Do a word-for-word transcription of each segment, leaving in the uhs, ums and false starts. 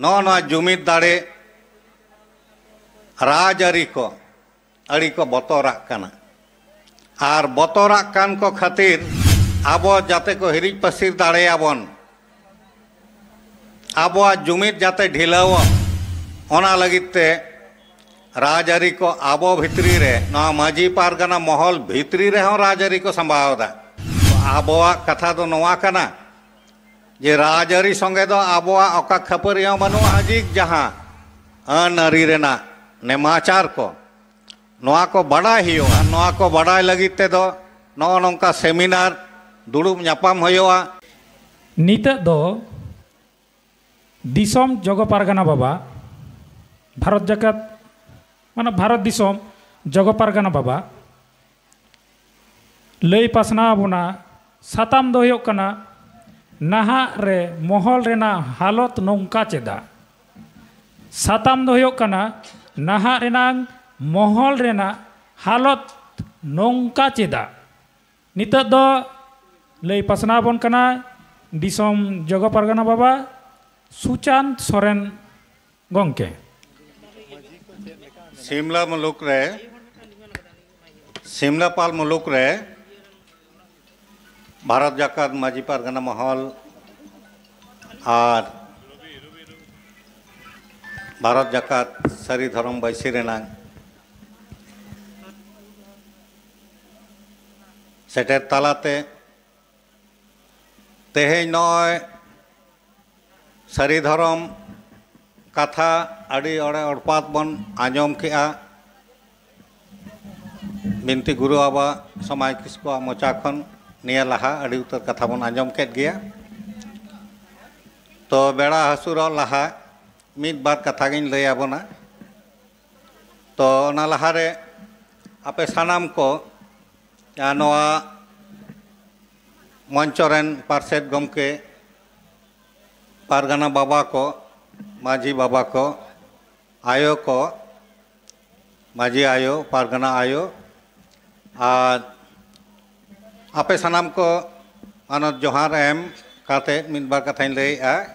ᱱᱚᱜᱼᱚ ᱱᱚᱣᱟ ᱡᱩᱢᱤᱫ ᱫᱟᱲᱮ ᱨᱟᱡᱽᱟᱹᱨᱤ ᱠᱚ ᱟᱹᱰᱤ ᱠᱚ ᱵᱚᱛᱚᱨᱟᱜ ᱠᱟᱱᱟ᱾ ᱟᱨ ᱵᱚᱛᱚᱨᱟᱜ ᱠᱟᱱ ᱠᱚ ᱠᱷᱟᱹᱛᱤᱨ ᱟᱵᱚ ᱡᱟᱛᱮ ᱠᱚ ᱦᱤᱨᱤᱡ ᱯᱟᱹᱥᱤᱨ ᱫᱟᱲᱮᱭᱟᱵᱚᱱ, ᱟᱵᱚᱣᱟᱜ ᱡᱩᱢᱤᱫ ᱡᱟᱛᱮ ᱰᱷᱤᱞᱟᱹᱣᱚᱜ, ᱚᱱᱟ ᱞᱟᱹᱜᱤᱫ ᱛᱮ ᱨᱟᱡᱽᱟᱹᱨᱤ ᱠᱚ ᱟᱵᱚ ᱵᱷᱤᱛᱨᱤ ᱨᱮ, ᱱᱚᱣᱟ ᱢᱟᱹᱡᱷᱤ ᱯᱟᱨᱜᱟᱱᱟ ᱢᱚᱦᱚᱞ ᱵᱷᱤᱛᱨᱤ ᱨᱮᱦᱚᱸ ᱨᱟᱡᱽᱟᱹᱨᱤ ᱠᱚ ᱥᱟᱢᱵᱟᱣ ᱮᱫᱟ᱾ ᱟᱵᱚᱣᱟᱜ ᱠᱟᱛᱷᱟ ᱫᱚ ᱱᱚᱣᱟ ᱠᱟᱱᱟ ᱡᱮ ᱨᱟᱡᱽᱟᱹᱨᱤ ᱥᱚᱸᱜᱮ ᱫᱚ ᱟᱵᱚᱣᱟᱜ ᱚᱠᱟ ᱠᱷᱟᱹᱯᱟᱹᱨᱤ ᱦᱚᱸ ᱵᱟᱹᱱᱩᱜᱼᱟ᱾ ᱥᱟᱢᱟᱡᱤᱠ ᱡᱟᱦᱟᱸ ᱟᱹᱱ ᱟᱹᱨᱤ ᱨᱮᱱᱟᱜ ᱱᱮᱢᱟᱪᱟᱨ ᱠᱚ, ᱱᱚᱣᱟ ᱠᱚ ᱵᱟᱰᱟᱭ ᱦᱩᱭᱩᱜᱼᱟ᱾ ᱱᱚᱣᱟ ᱠᱚ ᱵᱟᱰᱟᱭ ᱞᱟᱹᱜᱤᱫ ᱛᱮᱫᱚ ᱱᱚᱜᱼᱚ ᱱᱚᱝᱠᱟ ᱥᱮᱢᱤᱱᱟᱨ, ᱫᱩᱲᱩᱵ ᱧᱟᱯᱟᱢ ᱦᱩᱭᱩᱜᱼᱟ᱾ ᱱᱤᱛᱚᱜ ᱫᱚ ᱫᱤᱥᱚᱢ ᱡᱚᱜᱚ ᱯᱟᱨᱜᱟᱱᱟ ᱵᱟᱵᱟ, ᱵᱷᱟᱨᱚᱛ ᱡᱟᱠᱟᱛ, ᱢᱟᱱᱮ ᱵᱷᱟᱨᱚᱛ ᱫᱤᱥᱚᱢ ᱡᱚᱜᱚ ᱯᱟᱨᱜᱟᱱᱟ ᱵᱟᱵᱟ ᱞᱟᱹᱭ ᱯᱟᱥᱱᱟᱣ ᱟᱵᱚᱱᱟ᱾ ᱥᱟᱛᱟᱢ ᱫᱚ ᱦᱩᱭᱩᱜ ᱠᱟᱱᱟ, ᱱᱟᱦᱟᱜ ᱨᱮ ᱢᱚᱦᱚᱞ ᱨᱮᱱᱟᱜ ᱦᱟᱞᱚᱛ ᱱᱚᱝᱠᱟ ᱪᱮᱫᱟᱜ? ᱥᱟᱛᱟᱢ ᱫᱚ ᱦᱩᱭᱩᱜ ᱠᱟᱱᱟ, ᱱᱟᱦᱟᱜ ᱨᱮᱱᱟᱜ ᱢᱚᱦᱚᱞ ᱨᱮᱱᱟᱜ ᱦᱟᱞᱚᱛ ᱱᱚᱝᱠᱟ ᱪᱮᱫᱟᱜ? ᱱᱤᱛᱚᱜ ᱫᱚ ᱞᱟᱹᱭ ᱯᱟᱥᱱᱟᱣ ᱟᱵᱚᱱ ᱠᱟᱱᱟ ᱫᱤᱥᱚᱢ ᱡᱚᱜᱚ ᱯᱟᱨᱜᱟᱱᱟ ᱵᱟᱵᱟ ᱥᱩᱪᱟᱸᱫ ᱥᱚᱨᱮᱱ ᱜᱚᱢᱠᱮ᱾ ᱥᱤᱢᱞᱟ ᱢᱩᱞᱩᱠ ᱨᱮ, ᱥᱤᱢᱞᱟᱯᱟᱞ ᱢᱩᱞᱩᱠ ᱨᱮ ᱵᱷᱟᱨᱚᱛ ᱡᱟᱠᱟᱛ ᱢᱟᱹᱡᱷᱤ ᱯᱟᱨᱜᱟᱱᱟ ᱢᱚᱦᱚᱞ ᱟᱨ ᱵᱷᱟᱨᱚᱛ ᱡᱟᱠᱟᱛ ᱥᱟᱹᱨᱤ ᱫᱷᱚᱨᱚᱢ ᱵᱟᱹᱭᱥᱤ ᱨᱮᱱᱟᱜ ᱥᱮᱴᱮᱨ ᱛᱟᱞᱟᱛᱮ ᱛᱮᱦᱮᱧ ᱱᱚᱜᱼᱚᱭ ᱥᱟᱹᱨᱤ ᱫᱷᱚᱨᱚᱢ ᱠᱟᱛᱷᱟ ᱟᱹᱰᱤ ᱚᱲᱮ ᱚᱲᱯᱟᱛ ᱵᱚᱱ ᱟᱸᱡᱚᱢ ᱠᱮᱜᱼᱟ᱾ ᱵᱤᱱᱛᱤ ᱜᱩᱨᱩ ᱵᱟᱵᱟ ᱥᱚᱢᱟᱡᱽ ᱠᱤᱥᱠᱩᱣᱟᱜ ᱢᱚᱪᱟ ᱠᱷᱚᱱ ᱱᱤᱭᱟᱹ ᱞᱟᱦᱟ ᱟᱹᱰᱤ ᱩᱛᱟᱹᱨ ᱠᱟᱛᱷᱟ ᱵᱚᱱ ᱟᱸᱡᱚᱢ ᱠᱮᱫ ᱜᱮᱭᱟ᱾ ᱛᱚ ᱵᱮᱲᱟ ᱦᱟᱹᱥᱩᱨᱚᱜ ᱞᱟᱦᱟ ᱢᱤᱫ ᱵᱟᱨ ᱠᱟᱛᱷᱟ ᱜᱤᱧ ᱞᱟᱹᱭ ᱟᱵᱚᱱᱟ᱾ ᱛᱚ ᱚᱱᱟ ᱞᱟᱦᱟᱨᱮ ᱟᱯᱮ ᱥᱟᱱᱟᱢ ᱠᱚ ᱟᱨ ᱱᱚᱣᱟ ᱢᱚᱧᱪᱚ ᱨᱮᱱ ᱯᱟᱨᱥᱮᱛ ᱜᱚᱢᱠᱮ, ᱯᱟᱨᱜᱟᱱᱟ ᱵᱟᱵᱟ ᱠᱚ, ᱢᱟᱹᱡᱷᱤ ᱵᱟᱵᱟ ᱠᱚ, ᱟᱭᱳ ᱠᱚ, ᱢᱟᱹᱡᱷᱤ ᱟᱭᱳ, ᱯᱟᱨᱜᱟᱱᱟ ᱟᱭᱳ, ᱟᱨ ᱟᱯᱮ ᱥᱟᱱᱟᱢ ᱠᱚ ᱢᱟᱱᱚᱛ ᱡᱚᱦᱟᱨ ᱮᱢ ᱠᱟᱛᱮ ᱢᱤᱫ ᱵᱟᱨ ᱠᱟᱛᱷᱟᱧ ᱞᱟᱹᱭᱮᱜᱼᱟ᱾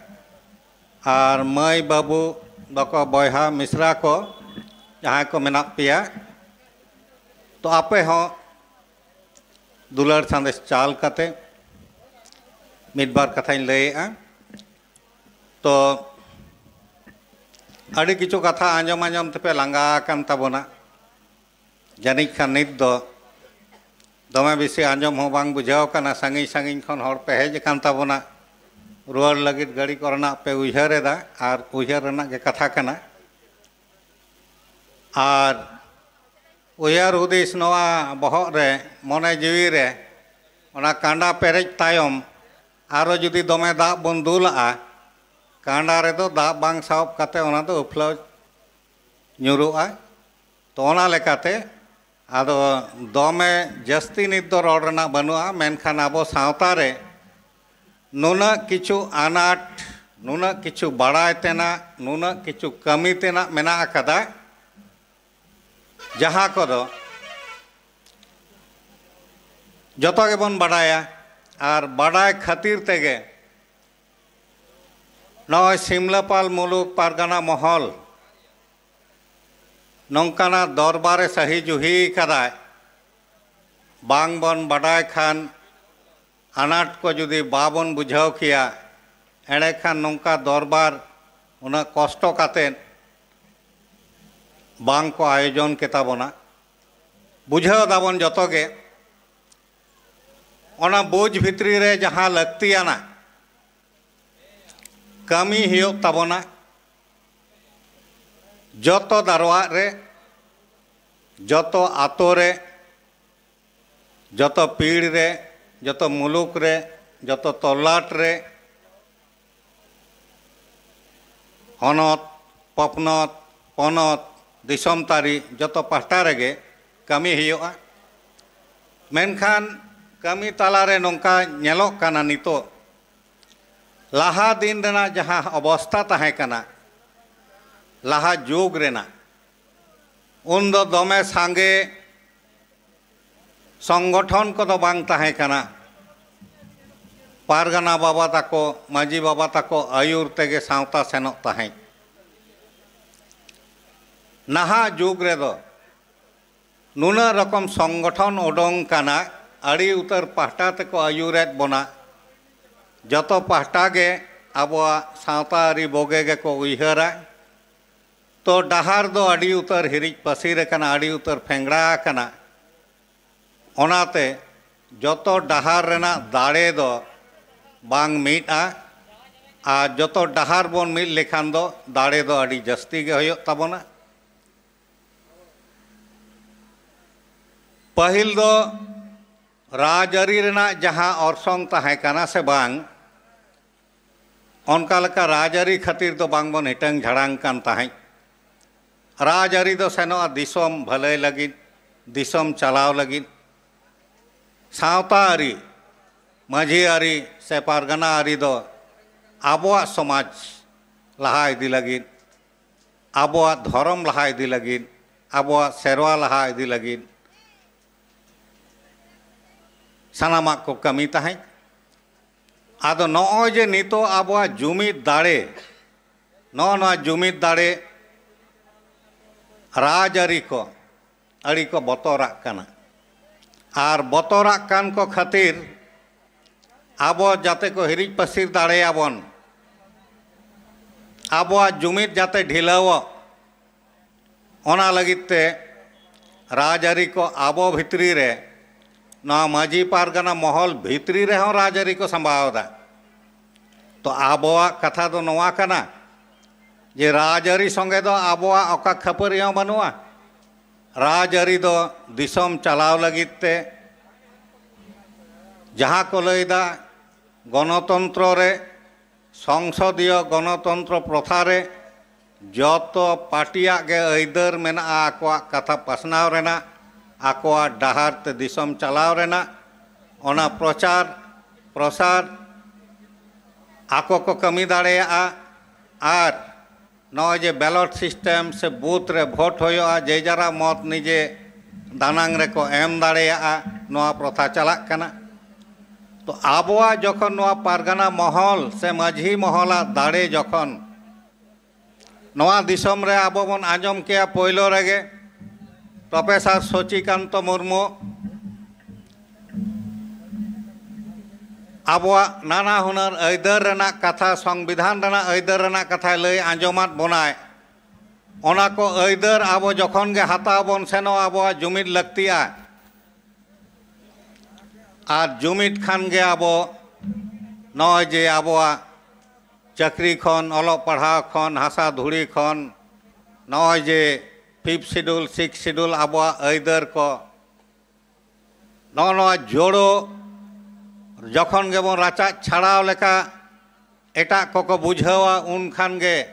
ᱟᱨ ᱢᱟᱹᱭ ᱵᱟᱹᱵᱩ ᱛᱟᱠᱚ, ᱵᱚᱭᱦᱟ ᱢᱤᱥᱨᱟ ᱠᱚ, ᱡᱟᱦᱟᱸᱭ ᱠᱚ ᱢᱮᱱᱟᱜ ᱯᱮᱭᱟ, ᱛᱚ ᱟᱯᱮ ᱦᱚᱸ ᱫᱩᱞᱟᱹᱲ ᱥᱟᱸᱫᱮᱥ ᱪᱟᱞ ᱠᱟᱛᱮ ᱢᱤᱫ ᱵᱟᱨ ᱠᱟᱛᱷᱟᱧ ᱞᱟᱹᱭᱮᱜᱼᱟ᱾ ᱛᱚ ᱟᱹᱰᱤ ᱠᱤᱪᱷᱩ ᱠᱟᱛᱷᱟ ᱟᱸᱡᱚᱢ ᱟᱸᱡᱚᱢ ᱛᱮᱯᱮ ᱞᱟᱸᱜᱟ ᱟᱠᱟᱱ ᱛᱟᱵᱚᱱᱟ᱾ ᱡᱟᱹᱱᱤᱡ ᱠᱷᱟᱱ ᱱᱤᱛ ᱫᱚ ᱫᱚᱢᱮ ᱵᱮᱥᱤ ᱟᱸᱡᱚᱢ ᱦᱚᱸ ᱵᱟᱝ ᱵᱩᱡᱷᱟᱹᱣ ᱠᱟᱱᱟ᱾ ᱥᱟᱺᱜᱤᱧ ᱥᱟᱺᱜᱤᱧ ᱠᱷᱚᱱ ᱦᱚᱲ ᱯᱮ ᱦᱮᱡ ᱟᱠᱟᱱ ᱛᱟᱵᱚᱱᱟ᱾ ᱨᱩᱣᱟᱹᱲ ᱞᱟᱹᱜᱤᱫ ᱜᱟᱹᱰᱤ ᱠᱚᱨᱮᱱᱟᱜ ᱯᱮ ᱩᱭᱦᱟᱹᱨ ᱮᱫᱟ, ᱟᱨ ᱩᱭᱦᱟᱹᱨ ᱨᱮᱱᱟᱜ ᱜᱮ ᱠᱟᱛᱷᱟ ᱠᱟᱱᱟ᱾ ᱟᱨ ᱩᱭᱦᱟᱹᱨ ᱦᱩᱫᱤᱥ ᱱᱚᱣᱟ ᱵᱚᱦᱚᱜ ᱨᱮ, ᱢᱚᱱᱮ ᱡᱤᱣᱤ ᱨᱮ ᱚᱱᱟ ᱠᱟᱸᱰᱟ ᱯᱮᱨᱮᱡ ᱛᱟᱭᱚᱢ ᱟᱨᱚ ᱡᱩᱫᱤ ᱫᱚᱢᱮ ᱫᱟᱜ ᱵᱚᱱ ᱫᱩᱞᱟᱜᱼᱟ, ᱠᱟᱸᱰᱟ ᱨᱮᱫᱚ ᱫᱟᱜ ᱵᱟᱝ ᱥᱟᱦᱚᱵ ᱠᱟᱛᱮ ᱚᱱᱟ ᱫᱚ ᱩᱯᱷᱞᱟᱹᱣ ᱧᱩᱨᱩᱜᱼᱟ᱾ ᱛᱚ ᱚᱱᱟ ᱞᱮᱠᱟᱛᱮ ᱟᱫᱚ ᱫᱚᱢᱮ ᱡᱟᱹᱥᱛᱤ ᱱᱤᱛ ᱫᱚ ᱨᱚᱲ ᱨᱮᱱᱟᱜ ᱵᱟᱹᱱᱩᱜᱼᱟ, ᱢᱮᱱᱠᱷᱟᱱ ᱟᱵᱚ ᱥᱟᱶᱛᱟ ᱨᱮ ᱱᱩᱱᱟᱹᱜ ᱠᱤᱪᱷᱩ ᱟᱱᱟᱴ, ᱱᱩᱱᱟᱹᱜ ᱠᱤᱪᱷᱩ ᱵᱟᱲᱟᱭ ᱛᱮᱱᱟᱜ, ᱱᱩᱱᱟᱹᱜ ᱠᱤᱪᱷᱩ ᱠᱟᱹᱢᱤ ᱛᱮᱱᱟᱜ ᱢᱮᱱᱟᱜ ᱟᱠᱟᱫᱟ, ᱡᱟᱦᱟᱸ ᱠᱚᱫᱚ ᱡᱚᱛᱚ ᱜᱮᱵᱚᱱ ᱵᱟᱰᱟᱭᱟ᱾ ᱟᱨ ᱵᱟᱰᱟᱭ ᱠᱷᱟᱹᱛᱤᱨ ᱛᱮᱜᱮ ᱱᱚᱜᱼᱚᱭ ᱥᱤᱢᱞᱟᱯᱟᱞ ᱢᱩᱞᱩᱠ ᱯᱟᱨᱜᱟᱱᱟ ᱢᱚᱦᱚᱞ ᱱᱚᱝᱠᱟᱱᱟᱜ ᱫᱚᱨᱵᱟᱨᱮ ᱥᱟᱹᱦᱤ ᱡᱩᱦᱤ ᱠᱟᱫᱟᱭ᱾ ᱵᱟᱝ ᱵᱚᱱ ᱵᱟᱰᱟᱭ ᱠᱷᱟᱱ, ᱟᱱᱟᱴ ᱠᱚ ᱡᱩᱫᱤ ᱵᱟᱵᱚᱱ ᱵᱩᱡᱷᱟᱹᱣ ᱠᱮᱭᱟ, ᱮᱸᱰᱮᱠᱷᱟᱱ ᱱᱚᱝᱠᱟ ᱫᱚᱨᱵᱟᱨ ᱩᱱᱟᱹᱜ ᱠᱚᱥᱴᱚ ᱠᱟᱛᱮᱫ ᱵᱟᱝ ᱠᱚ ᱟᱭᱳᱡᱚᱱ ᱠᱮᱛᱟ ᱵᱚᱱᱟ᱾ ᱵᱩᱡᱷᱟᱹᱣ ᱫᱟᱵᱚᱱ ᱡᱚᱛᱚ ᱜᱮ, ᱚᱱᱟ ᱵᱩᱡᱽ ᱵᱷᱤᱛᱨᱤ ᱨᱮ ᱡᱟᱦᱟᱸ ᱞᱟᱹᱠᱛᱤᱭᱟᱱᱟ ᱠᱟᱹᱢᱤ ᱦᱩᱭᱩᱜ ᱛᱟᱵᱚᱱᱟ᱾ ᱡᱚᱛᱚ ᱫᱟᱨᱣᱟᱜ ᱨᱮ, ᱡᱚᱛᱚ ᱟᱛᱳ ᱨᱮ, ᱡᱚᱛᱚ ᱯᱤᱲ ᱨᱮ, ᱡᱚᱛᱚ ᱢᱩᱞᱩᱠ ᱨᱮ, ᱡᱚᱛᱚ ᱛᱚᱞᱟᱴ ᱨᱮ, ᱦᱚᱱᱚᱛ, ᱯᱚᱯᱱᱚᱛ, ᱯᱚᱱᱚᱛ, ᱫᱤᱥᱚᱢ ᱛᱟᱹᱨᱤ, ᱡᱚᱛᱚ ᱯᱟᱦᱴᱟ ᱨᱮᱜᱮ ᱠᱟᱹᱢᱤ ᱦᱩᱭᱩᱜᱼᱟ᱾ ᱢᱮᱱᱠᱷᱟᱱ ᱠᱟᱹᱢᱤ ᱛᱟᱞᱟᱨᱮ ᱱᱚᱝᱠᱟ ᱧᱮᱞᱚᱜ ᱠᱟᱱᱟ ᱱᱤᱛᱚᱜ, ᱞᱟᱦᱟ ᱫᱤᱱ ᱨᱮᱱᱟᱜ ᱡᱟᱦᱟᱸ ᱚᱵᱚᱥᱛᱷᱟ ᱛᱟᱦᱮᱸ ᱠᱟᱱᱟ, ᱞᱟᱦᱟ ᱡᱩᱜᱽ ᱨᱮᱱᱟᱜ, ᱩᱱᱫᱚ ᱫᱚᱢᱮ ᱥᱟᱸᱜᱮ ᱥᱚᱝᱜᱚᱴᱷᱚᱱ ᱠᱚᱫᱚ ᱵᱟᱝ ᱛᱟᱦᱮᱸ ᱠᱟᱱᱟ᱾ ᱯᱟᱨᱜᱟᱱᱟ ᱵᱟᱵᱟ ᱛᱟᱠᱚ, ᱢᱟᱹᱡᱷᱤ ᱵᱟᱵᱟ ᱛᱟᱠᱚ ᱟᱹᱭᱩᱨ ᱛᱮᱜᱮ ᱥᱟᱶᱛᱟ ᱥᱮᱱᱚᱜ ᱛᱟᱦᱮᱸᱫ᱾ ᱱᱟᱦᱟᱜ ᱡᱩᱜᱽ ᱨᱮᱫᱚ ᱱᱩᱱᱟᱹᱜ ᱨᱚᱠᱚᱢ ᱥᱚᱝᱜᱚᱴᱷᱚᱱ ᱚᱰᱚᱝ ᱠᱟᱱᱟ, ᱟᱹᱰᱤ ᱩᱛᱟᱹᱨ ᱯᱟᱦᱴᱟ ᱛᱮᱠᱚ ᱟᱹᱭᱩᱨᱮᱫ ᱵᱚᱱᱟ᱾ ᱡᱚᱛᱚ ᱯᱟᱦᱴᱟ ᱜᱮ ᱟᱵᱚᱣᱟᱜ ᱥᱟᱶᱛᱟ ᱟᱹᱨᱤ ᱵᱚᱜᱮ ᱜᱮᱠᱚ ᱩᱭᱦᱟᱹᱨᱟ᱾ ᱛᱚ ᱰᱟᱦᱟᱨ ᱫᱚ ᱟᱹᱰᱤ ᱩᱛᱟᱹᱨ ᱦᱤᱨᱤᱡ ᱯᱟᱹᱥᱤᱨ ᱟᱠᱟᱱᱟ, ᱟᱹᱰᱤ ᱩᱛᱟᱹᱨ ᱯᱷᱮᱝᱲᱟ ᱟᱠᱟᱱᱟ᱾ ᱚᱱᱟᱛᱮ ᱡᱚᱛᱚ ᱰᱟᱦᱟᱨ ᱨᱮᱱᱟᱜ ᱫᱟᱲᱮ ᱫᱚ ᱵᱟᱝ ᱢᱤᱫᱼᱟ, ᱟᱨ ᱡᱚᱛᱚ ᱰᱟᱦᱟᱨ ᱵᱚᱱ ᱢᱤᱫ ᱞᱮᱠᱷᱟᱱ ᱫᱚ ᱫᱟᱲᱮ ᱫᱚ ᱟᱹᱰᱤ ᱡᱟᱹᱥᱛᱤ ᱜᱮ ᱦᱩᱭᱩᱜ ᱛᱟᱵᱚᱱᱟ᱾ ᱯᱟᱹᱦᱤᱞ ᱫᱚ ᱨᱟᱡᱽᱟᱹᱨᱤ ᱨᱮᱱᱟᱜ ᱡᱟᱦᱟᱸ ᱚᱨᱥᱚᱝ ᱛᱟᱦᱮᱸ ᱠᱟᱱᱟ ᱥᱮ ᱵᱟᱝ, ᱚᱱᱠᱟ ᱞᱮᱠᱟ ᱨᱟᱡᱽᱟᱹᱨᱤ ᱠᱷᱟᱹᱛᱤᱨ ᱫᱚ ᱵᱟᱝᱵᱚᱱ ᱦᱤᱴᱟᱹᱝ ᱡᱷᱟᱲᱟᱝ ᱠᱟᱱ ᱛᱟᱦᱮᱸᱫ᱾ ᱨᱟᱡᱽᱟᱹᱨᱤ ᱫᱚ ᱥᱮᱱᱚᱜᱼᱟ ᱫᱤᱥᱚᱢ ᱵᱷᱟᱹᱞᱟᱹᱭ ᱞᱟᱹᱜᱤᱫ, ᱫᱤᱥᱚᱢ ᱪᱟᱞᱟᱣ ᱞᱟᱹᱜᱤᱫ᱾ ᱥᱟᱶᱛᱟ ᱟᱹᱨᱤ, ᱢᱟᱹᱡᱷᱤ ᱟᱹᱨᱤ ᱥᱮ ᱯᱟᱨᱜᱟᱱᱟ ᱟᱹᱨᱤ ᱫᱚ ᱟᱵᱚᱣᱟᱜ ᱥᱚᱢᱟᱡᱽ ᱞᱟᱦᱟ ᱤᱫᱤ ᱞᱟᱹᱜᱤᱫ, ᱟᱵᱚᱣᱟᱜ ᱫᱷᱚᱨᱚᱢ ᱞᱟᱦᱟ ᱤᱫᱤ ᱞᱟᱹᱜᱤᱫ, ᱟᱵᱚᱣᱟᱜ ᱥᱮᱨᱣᱟ ᱞᱟᱦᱟ ᱤᱫᱤ ᱞᱟᱹᱜᱤᱫ ᱥᱟᱱᱟᱢᱟᱜ ᱠᱚ ᱠᱟᱹᱢᱤ ᱛᱟᱦᱮᱸᱫ᱾ ᱟᱫᱚ ᱱᱚᱜᱼᱚᱭ ᱡᱮ ᱱᱤᱛᱚᱜ ᱟᱵᱚᱣᱟᱜ ᱡᱩᱢᱤᱫ ᱫᱟᱲᱮ, ᱱᱚᱜᱼᱚ ᱱᱚᱣᱟ ᱡᱩᱢᱤᱫ ᱫᱟᱲᱮ ᱨᱟᱡᱽᱟᱹᱨᱤ ᱠᱚ ᱟᱹᱰᱤ ᱠᱚ ᱵᱚᱛᱚᱨᱟᱜ ᱠᱟᱱᱟ᱾ ᱟᱨ ᱵᱚᱛᱚᱨᱟᱜ ᱠᱟᱱ ᱠᱚ ᱠᱷᱟᱹᱛᱤᱨ ᱟᱵᱚ ᱡᱟᱛᱮ ᱠᱚ ᱦᱤᱨᱤᱡ ᱯᱟᱹᱥᱤᱨ ᱫᱟᱲᱮᱭᱟᱵᱚᱱ, ᱟᱵᱚᱣᱟᱜ ᱡᱩᱢᱤᱫ ᱡᱟᱛᱮ ᱰᱷᱤᱞᱟᱹᱣᱚᱜ, ᱚᱱᱟ ᱞᱟᱹᱜᱤᱫ ᱛᱮ ᱨᱟᱡᱽᱟᱹᱨᱤ ᱠᱚ ᱟᱵᱚ ᱵᱷᱤᱛᱨᱤ ᱨᱮ, ᱱᱚᱣᱟ ᱢᱟᱹᱡᱷᱤ ᱯᱟᱨᱜᱟᱱᱟ ᱢᱚᱦᱚᱞ ᱵᱷᱤᱛᱨᱤ ᱨᱮᱦᱚᱸ ᱨᱟᱡᱽᱟᱹᱨᱤ ᱠᱚ ᱥᱟᱢᱵᱟᱣ ᱮᱫᱟ᱾ ᱛᱚ ᱟᱵᱚᱣᱟᱜ ᱠᱟᱛᱷᱟ ᱫᱚ ᱱᱚᱣᱟ ᱠᱟᱱᱟ ᱡᱮ ᱨᱟᱡᱽᱟᱹᱨᱤ ᱥᱚᱸᱜᱮ ᱫᱚ ᱟᱵᱚᱣᱟᱜ ᱚᱠᱟ ᱠᱷᱟᱹᱯᱟᱹᱨᱤ ᱦᱚᱸ ᱵᱟᱹᱱᱩᱜᱼᱟ᱾ ᱨᱟᱡᱽᱟᱹᱨᱤ ᱫᱚ ᱫᱤᱥᱚᱢ ᱪᱟᱞᱟᱣ ᱞᱟᱹᱜᱤᱫ ᱛᱮ, ᱡᱟᱦᱟᱸ ᱠᱚ ᱞᱟᱹᱭᱫᱟ ᱜᱚᱱᱚᱛᱚᱱᱛᱨᱚ ᱨᱮ, ᱥᱚᱝᱥᱚᱫᱤᱭᱚ ᱜᱚᱱᱚᱛᱚᱱᱛᱨᱚ ᱯᱨᱚᱛᱷᱟ ᱨᱮ ᱡᱚᱛᱚ ᱯᱟᱨᱴᱤᱭᱟᱜ ᱜᱮ ᱟᱹᱭᱫᱟᱹᱨ ᱢᱮᱱᱟᱜᱼᱟ ᱟᱠᱚᱣᱟᱜ ᱠᱟᱛᱷᱟ ᱯᱟᱥᱱᱟᱣ ᱨᱮᱱᱟᱜ, ᱟᱠᱚᱣᱟᱜ ᱰᱟᱦᱟᱨ ᱛᱮ ᱫᱤᱥᱚᱢ ᱪᱟᱞᱟᱣ ᱨᱮᱱᱟᱜ᱾ ᱚᱱᱟ ᱯᱨᱚᱪᱟᱨ ᱯᱨᱚᱥᱟᱨ ᱟᱠᱚ ᱠᱚ ᱠᱟᱹᱢᱤ ᱫᱟᱲᱮᱭᱟᱜᱼᱟ᱾ ᱟᱨ ᱱᱚᱜᱼᱚᱭ ᱡᱮ ᱵᱮᱞᱚᱴ ᱥᱤᱥᱴᱮᱢ ᱥᱮ ᱵᱩᱛᱷ ᱨᱮ ᱵᱷᱳᱴ ᱦᱩᱭᱩᱜᱼᱟ, ᱡᱮ ᱡᱟᱨᱟᱜ ᱢᱚᱛ ᱱᱤᱡᱮ ᱫᱟᱱᱟᱝ ᱨᱮᱠᱚ ᱮᱢ ᱫᱟᱲᱮᱭᱟᱜᱼᱟ, ᱱᱚᱣᱟ ᱯᱨᱚᱛᱷᱟ ᱪᱟᱞᱟᱜ ᱠᱟᱱᱟ᱾ ᱛᱚ ᱟᱵᱚᱣᱟᱜ ᱡᱚᱠᱷᱚᱱ ᱱᱚᱣᱟ ᱯᱟᱨᱜᱟᱱᱟ ᱢᱚᱦᱚᱞ ᱥᱮ ᱢᱟᱹᱡᱷᱤ ᱢᱚᱦᱚᱞᱟᱜ ᱫᱟᱲᱮ ᱡᱚᱠᱷᱚᱱ ᱱᱚᱣᱟ ᱫᱤᱥᱚᱢ ᱨᱮ ᱟᱵᱚ ᱵᱚᱱ ᱟᱸᱡᱚᱢ ᱠᱮᱜᱼᱟ, ᱯᱳᱭᱞᱳ ᱨᱮᱜᱮ ᱯᱨᱚᱯᱷᱮᱥᱚᱨ ᱥᱚᱪᱤᱠᱟᱱᱛᱚ ᱢᱩᱨᱢᱩ ᱟᱵᱚᱣᱟᱜ ᱱᱟᱱᱟ ᱦᱩᱱᱟᱹᱨ ᱟᱹᱭᱫᱟᱹᱨ ᱨᱮᱱᱟᱜ ᱠᱟᱛᱷᱟ, ᱥᱚᱝᱵᱤᱫᱷᱟᱱ ᱨᱮᱱᱟᱜ ᱟᱹᱭᱫᱟᱹᱨ ᱨᱮᱱᱟᱜ ᱠᱟᱛᱷᱟᱭ ᱞᱟᱹᱭ ᱟᱸᱡᱚᱢᱟᱫ ᱵᱚᱱᱟᱭ᱾ ᱚᱱᱟ ᱠᱚ ᱟᱹᱭᱫᱟᱹᱨ ᱟᱵᱚ ᱡᱚᱠᱷᱚᱱ ᱜᱮ ᱦᱟᱛᱟᱣ ᱵᱚᱱ ᱥᱮᱱᱚᱜᱼᱟ, ᱟᱵᱚᱣᱟᱜ ᱡᱩᱢᱤᱫ ᱞᱟᱹᱠᱛᱤᱜᱼᱟ᱾ ᱟᱨ ᱡᱩᱢᱤᱫ ᱠᱷᱟᱱ ᱜᱮ ᱟᱵᱚ ᱱᱚᱜᱼᱚᱭ ᱡᱮ ᱟᱵᱚᱣᱟᱜ ᱪᱟᱹᱠᱨᱤ ᱠᱷᱚᱱ, ᱚᱞᱚᱜ ᱯᱟᱲᱦᱟᱣ ᱠᱷᱚᱱ, ᱦᱟᱥᱟ ᱫᱷᱩᱲᱤ ᱠᱷᱚᱱ, ᱱᱚᱜᱼᱚᱭ ᱡᱮ ᱯᱷᱤᱯᱛᱷ ᱥᱤᱰᱩᱞ, ᱥᱤᱠᱥ ᱥᱤᱰᱩᱞ, ᱟᱵᱚᱣᱟᱜ ᱟᱹᱭᱫᱟᱹᱨ ᱠᱚ, ᱱᱚᱜᱼᱚ ᱱᱚᱣᱟ ᱡᱳᱲᱳ ᱡᱚᱠᱷᱚᱱ ᱜᱮᱵᱚᱱ ᱨᱟᱪᱟᱜ ᱪᱷᱟᱲᱟᱣ ᱞᱮᱠᱟ ᱮᱴᱟᱜ ᱠᱚᱠᱚ ᱵᱩᱡᱷᱟᱹᱣᱟ, ᱩᱱ ᱠᱷᱟᱱ ᱜᱮ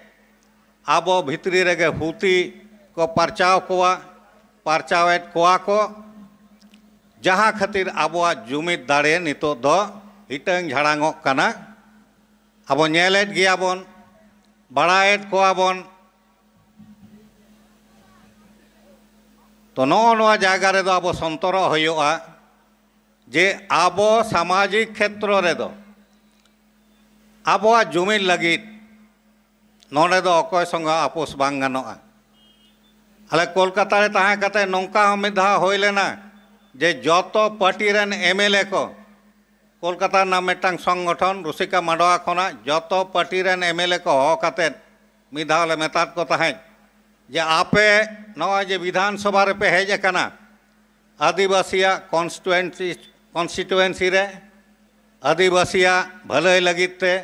ᱟᱵᱚ ᱵᱷᱤᱛᱨᱤ ᱨᱮᱜᱮ ᱦᱩᱛᱤ ᱠᱚ ᱯᱟᱨᱪᱟᱣ ᱠᱚᱣᱟ, ᱯᱟᱨᱪᱟᱣᱮᱫ ᱠᱚᱣᱟ ᱠᱚ, ᱡᱟᱦᱟᱸ ᱠᱷᱟᱹᱛᱤᱨ ᱟᱵᱚᱣᱟᱜ ᱡᱩᱢᱤᱫ ᱫᱟᱲᱮ ᱱᱤᱛᱚᱜ ᱫᱚ ᱦᱤᱴᱟᱹᱝ ᱡᱷᱟᱲᱟᱝᱚᱜ ᱠᱟᱱᱟ᱾ ᱟᱵᱚ ᱧᱮᱞᱮᱫ ᱜᱮᱭᱟ ᱵᱚᱱ, ᱵᱟᱲᱟᱭᱮᱫ ᱠᱚᱣᱟ ᱵᱚᱱ᱾ ᱛᱚ ᱱᱚᱜᱼᱚ ᱱᱚᱣᱟ ᱡᱟᱭᱜᱟ ᱨᱮᱫᱚ ᱟᱵᱚ ᱥᱚᱱᱛᱚᱨᱚᱜ ᱦᱩᱭᱩᱜᱼᱟ ᱡᱮ ᱟᱵᱚ ᱥᱟᱢᱟᱡᱤᱠ ᱠᱷᱮᱛᱨᱚ ᱨᱮᱫᱚ ᱟᱵᱚᱣᱟᱜ ᱡᱩᱢᱤᱫ ᱞᱟᱹᱜᱤᱫ ᱱᱚᱰᱮ ᱫᱚ ᱚᱠᱚᱭ ᱥᱚᱸᱜᱮ ᱦᱚᱸ ᱟᱯᱳᱥ ᱵᱟᱝ ᱜᱟᱱᱚᱜᱼᱟ᱾ ᱟᱞᱮ ᱠᱳᱞᱠᱟᱛᱟ ᱨᱮ ᱛᱟᱦᱮᱸ ᱠᱟᱛᱮ ᱱᱚᱝᱠᱟ ᱦᱚᱸ ᱢᱤᱫ ᱫᱷᱟᱣ ᱦᱩᱭ ᱞᱮᱱᱟ ᱡᱮ ᱡᱚᱛᱚ ᱯᱟᱨᱴᱤ ᱨᱮᱱ ᱮᱢᱮᱞᱮ ᱠᱚ, ᱠᱳᱞᱠᱟᱛᱟ ᱨᱮᱱᱟᱜ ᱢᱤᱫᱴᱟᱝ ᱥᱚᱝᱜᱚᱴᱷᱚᱱ ᱨᱩᱥᱤᱠᱟ ᱢᱟᱰᱣᱟ ᱠᱷᱚᱱᱟᱜ ᱡᱚᱛᱚ ᱯᱟᱨᱴᱤ ᱨᱮᱱ ᱮᱢᱮᱞᱮ ᱠᱚ ᱦᱚᱦᱚ ᱠᱟᱛᱮ ᱢᱤᱫ ᱫᱷᱟᱣ ᱞᱮ ᱢᱮᱛᱟᱫ ᱠᱚ ᱛᱟᱦᱮᱸᱫ ᱡᱮ ᱟᱯᱮ ᱱᱚᱜᱼᱚᱭ ᱡᱮ ᱵᱤᱫᱷᱟᱱ ᱥᱚᱵᱷᱟ ᱨᱮᱯᱮ ᱦᱮᱡ ᱟᱠᱟᱱᱟ, ᱟᱹᱫᱤᱵᱟᱹᱥᱤᱭᱟᱜ ᱠᱚᱱᱥᱴᱤᱴᱩᱭᱮᱱᱥᱤ, ᱠᱚᱱᱥᱴᱤᱴᱩᱭᱮᱱᱥᱤ ᱨᱮ ᱟᱹᱫᱤᱵᱟᱹᱥᱤᱭᱟᱜ ᱵᱷᱟᱹᱞᱟᱹᱭ ᱞᱟᱹᱜᱤᱫ ᱛᱮ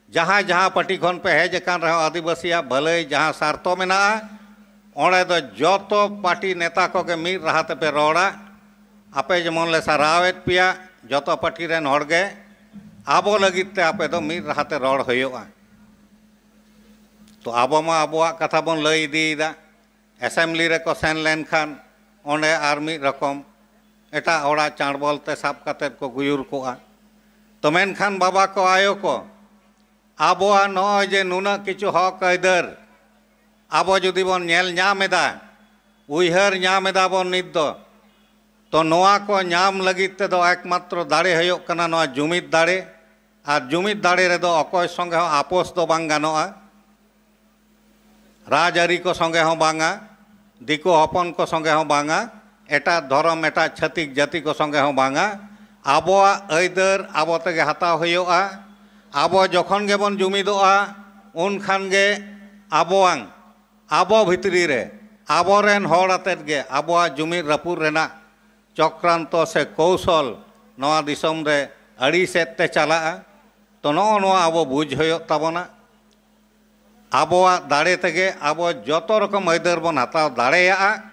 ᱡᱟᱦᱟᱸᱭ ᱡᱟᱦᱟᱸ ᱯᱟᱨᱴᱤ ᱠᱷᱚᱱ ᱯᱮ ᱦᱮᱡ ᱟᱠᱟᱱ ᱨᱮᱦᱚᱸ, ᱟᱹᱫᱤᱵᱟᱹᱥᱤᱭᱟᱜ ᱵᱷᱟᱹᱞᱟᱹᱭ ᱡᱟᱦᱟᱸ ᱥᱟᱨᱛᱷᱚ ᱢᱮᱱᱟᱜᱼᱟ, ᱚᱸᱰᱮ ᱫᱚ ᱡᱚᱛᱚ ᱯᱟᱨᱴᱤ ᱱᱮᱛᱟ ᱠᱚᱜᱮ ᱢᱤᱫ ᱨᱟᱦᱟ ᱛᱮᱯᱮ ᱨᱚᱲᱟ᱾ ᱟᱯᱮ ᱡᱮᱢᱚᱱ ᱞᱮ ᱥᱟᱨᱦᱟᱣᱮᱫ ᱯᱮᱭᱟ, ᱡᱚᱛᱚ ᱯᱟᱨᱴᱤ ᱨᱮᱱ ᱦᱚᱲ ᱜᱮ ᱟᱵᱚ ᱞᱟᱹᱜᱤᱫ ᱛᱮ ᱟᱯᱮ ᱫᱚ ᱢᱤᱫ ᱨᱟᱦᱟ ᱛᱮ ᱨᱚᱲ ᱦᱩᱭᱩᱜᱼᱟ᱾ ᱛᱚ ᱟᱵᱚ ᱢᱟ ᱟᱵᱚᱣᱟᱜ ᱠᱟᱛᱷᱟ ᱵᱚᱱ ᱞᱟᱹᱭ ᱤᱫᱤᱭᱮᱫᱟ, ᱮᱥᱮᱢᱵᱞᱤ ᱨᱮᱠᱚ ᱥᱮᱱ ᱞᱮᱱᱠᱷᱟᱱ ᱚᱸᱰᱮ ᱟᱨ ᱢᱤᱫ ᱨᱚᱠᱚᱢ ᱮᱴᱟᱜ ᱦᱚᱲᱟᱜ ᱪᱟᱸᱲᱵᱚᱞ ᱛᱮ ᱥᱟᱵ ᱠᱟᱛᱮᱫ ᱠᱚ ᱜᱩᱭᱩᱨ ᱠᱚᱜᱼᱟ᱾ ᱛᱚ ᱢᱮᱱᱠᱷᱟᱱ ᱵᱟᱵᱟ ᱠᱚ, ᱟᱭᱳ ᱠᱚ, ᱟᱵᱚᱣᱟᱜ ᱱᱚᱜᱼᱚᱭ ᱡᱮ ᱱᱩᱱᱟᱹᱜ ᱠᱤᱪᱷᱩ ᱦᱚᱠ ᱟᱹᱭᱫᱟᱹᱨ ᱟᱵᱚ ᱡᱩᱫᱤ ᱵᱚᱱ ᱧᱮᱞ ᱧᱟᱢ ᱮᱫᱟ, ᱩᱭᱦᱟᱹᱨ ᱧᱟᱢ ᱮᱫᱟ ᱵᱚᱱ ᱱᱤᱛ ᱫᱚ, ᱛᱚ ᱱᱚᱣᱟ ᱠᱚ ᱧᱟᱢ ᱞᱟᱹᱜᱤᱫ ᱛᱮᱫᱚ ᱮᱠᱢᱟᱛᱨᱚ ᱫᱟᱲᱮ ᱦᱩᱭᱩᱜ ᱠᱟᱱᱟ ᱱᱚᱣᱟ ᱡᱩᱢᱤᱫ ᱫᱟᱲᱮ᱾ ᱟᱨ ᱡᱩᱢᱤᱫ ᱫᱟᱲᱮ ᱨᱮᱫᱚ ᱚᱠᱚᱭ ᱥᱚᱸᱜᱮ ᱦᱚᱸ ᱟᱯᱚᱥ ᱫᱚ ᱵᱟᱝ ᱜᱟᱱᱚᱜᱼᱟ᱾ ᱨᱟᱡᱽᱟᱹᱨᱤ ᱠᱚ ᱥᱚᱸᱜᱮ ᱦᱚᱸ ᱵᱟᱝᱟ, ᱫᱤᱠᱩ ᱦᱚᱯᱚᱱ ᱠᱚ ᱥᱚᱸᱜᱮ ᱦᱚᱸ ᱵᱟᱝᱟ, ᱮᱴᱟᱜ ᱫᱷᱚᱨᱚᱢ, ᱮᱴᱟᱜ ᱪᱷᱟᱹᱛᱤᱠ ᱡᱟᱹᱛᱤ ᱠᱚ ᱥᱚᱸᱜᱮ ᱦᱚᱸ ᱵᱟᱝᱟ᱾ ᱟᱵᱚᱣᱟᱜ ᱟᱹᱭᱫᱟᱹᱨ ᱟᱵᱚ ᱛᱮᱜᱮ ᱦᱟᱛᱟᱣ ᱦᱩᱭᱩᱜᱼᱟ᱾ ᱟᱵᱚ ᱡᱚᱠᱷᱚᱱ ᱜᱮᱵᱚᱱ ᱡᱩᱢᱤᱫᱚᱜᱼᱟ, ᱩᱱᱠᱷᱟᱱ ᱜᱮ ᱟᱵᱚᱣᱟᱝ, ᱟᱵᱚ ᱵᱷᱤᱛᱨᱤ ᱨᱮ ᱟᱵᱚᱨᱮᱱ ᱦᱚᱲ ᱟᱛᱮᱫ ᱜᱮ ᱟᱵᱚᱣᱟᱜ ᱡᱩᱢᱤᱫ ᱨᱟᱹᱯᱩᱫ ᱨᱮᱱᱟᱜ ᱪᱚᱠᱨᱟᱱᱛᱚ ᱥᱮ ᱠᱳᱣᱥᱚᱞ ᱱᱚᱣᱟ ᱫᱤᱥᱚᱢ ᱨᱮ ᱟᱹᱰᱤ ᱥᱮᱫ ᱛᱮ ᱪᱟᱞᱟᱜᱼᱟ᱾ ᱛᱚ ᱱᱚᱜᱼᱚ ᱱᱚᱣᱟ ᱟᱵᱚ ᱵᱩᱡᱽ ᱦᱩᱭᱩᱜ ᱛᱟᱵᱚᱱᱟ᱾ ᱟᱵᱚᱣᱟᱜ ᱫᱟᱲᱮ ᱛᱮᱜᱮ ᱟᱵᱚ ᱡᱚᱛᱚ ᱨᱚᱠᱚᱢ ᱟᱹᱭᱫᱟᱹᱨ ᱵᱚᱱ ᱦᱟᱛᱟᱣ ᱫᱟᱲᱮᱭᱟᱜᱼᱟ᱾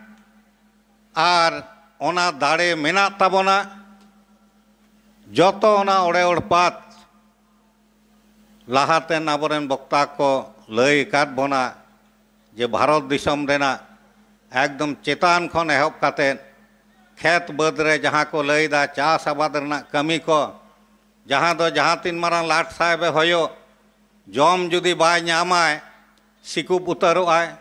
ᱟᱨ ᱚᱱᱟ ᱫᱟᱲᱮ ᱢᱮᱱᱟᱜ ᱛᱟᱵᱚᱱᱟ᱾ ᱡᱚᱛᱚ ᱚᱱᱟ ᱚᱲᱮ ᱚᱲᱯᱟᱛ ᱞᱟᱦᱟᱛᱮᱱ ᱟᱵᱚᱨᱮᱱ ᱵᱚᱠᱛᱟ ᱠᱚ ᱞᱟᱹᱭ ᱟᱠᱟᱫ ᱵᱚᱱᱟ ᱡᱮ ᱵᱷᱟᱨᱚᱛ ᱫᱤᱥᱚᱢ ᱨᱮᱱᱟᱜ ᱮᱠᱫᱚᱢ ᱪᱮᱛᱟᱱ ᱠᱷᱚᱱ ᱮᱦᱚᱵ ᱠᱟᱛᱮᱫ ᱠᱷᱮᱛ ᱵᱟᱹᱫᱽ ᱨᱮ ᱡᱟᱦᱟᱸ ᱠᱚ ᱞᱟᱹᱭᱫᱟ ᱪᱟᱥ ᱟᱵᱟᱫ ᱨᱮᱱᱟᱜ ᱠᱟᱹᱢᱤ ᱠᱚ, ᱡᱟᱦᱟᱸ ᱫᱚ ᱡᱟᱦᱟᱸ ᱛᱤᱱ ᱢᱟᱨᱟᱝ ᱞᱟᱴ ᱥᱟᱦᱮᱵᱮ ᱦᱩᱭᱩᱜ, ᱡᱚᱢ ᱡᱩᱫᱤ ᱵᱟᱭ ᱧᱟᱢᱟᱭ, ᱥᱤᱠᱩᱵ ᱩᱛᱟᱹᱨᱚᱜᱼᱟᱭ᱾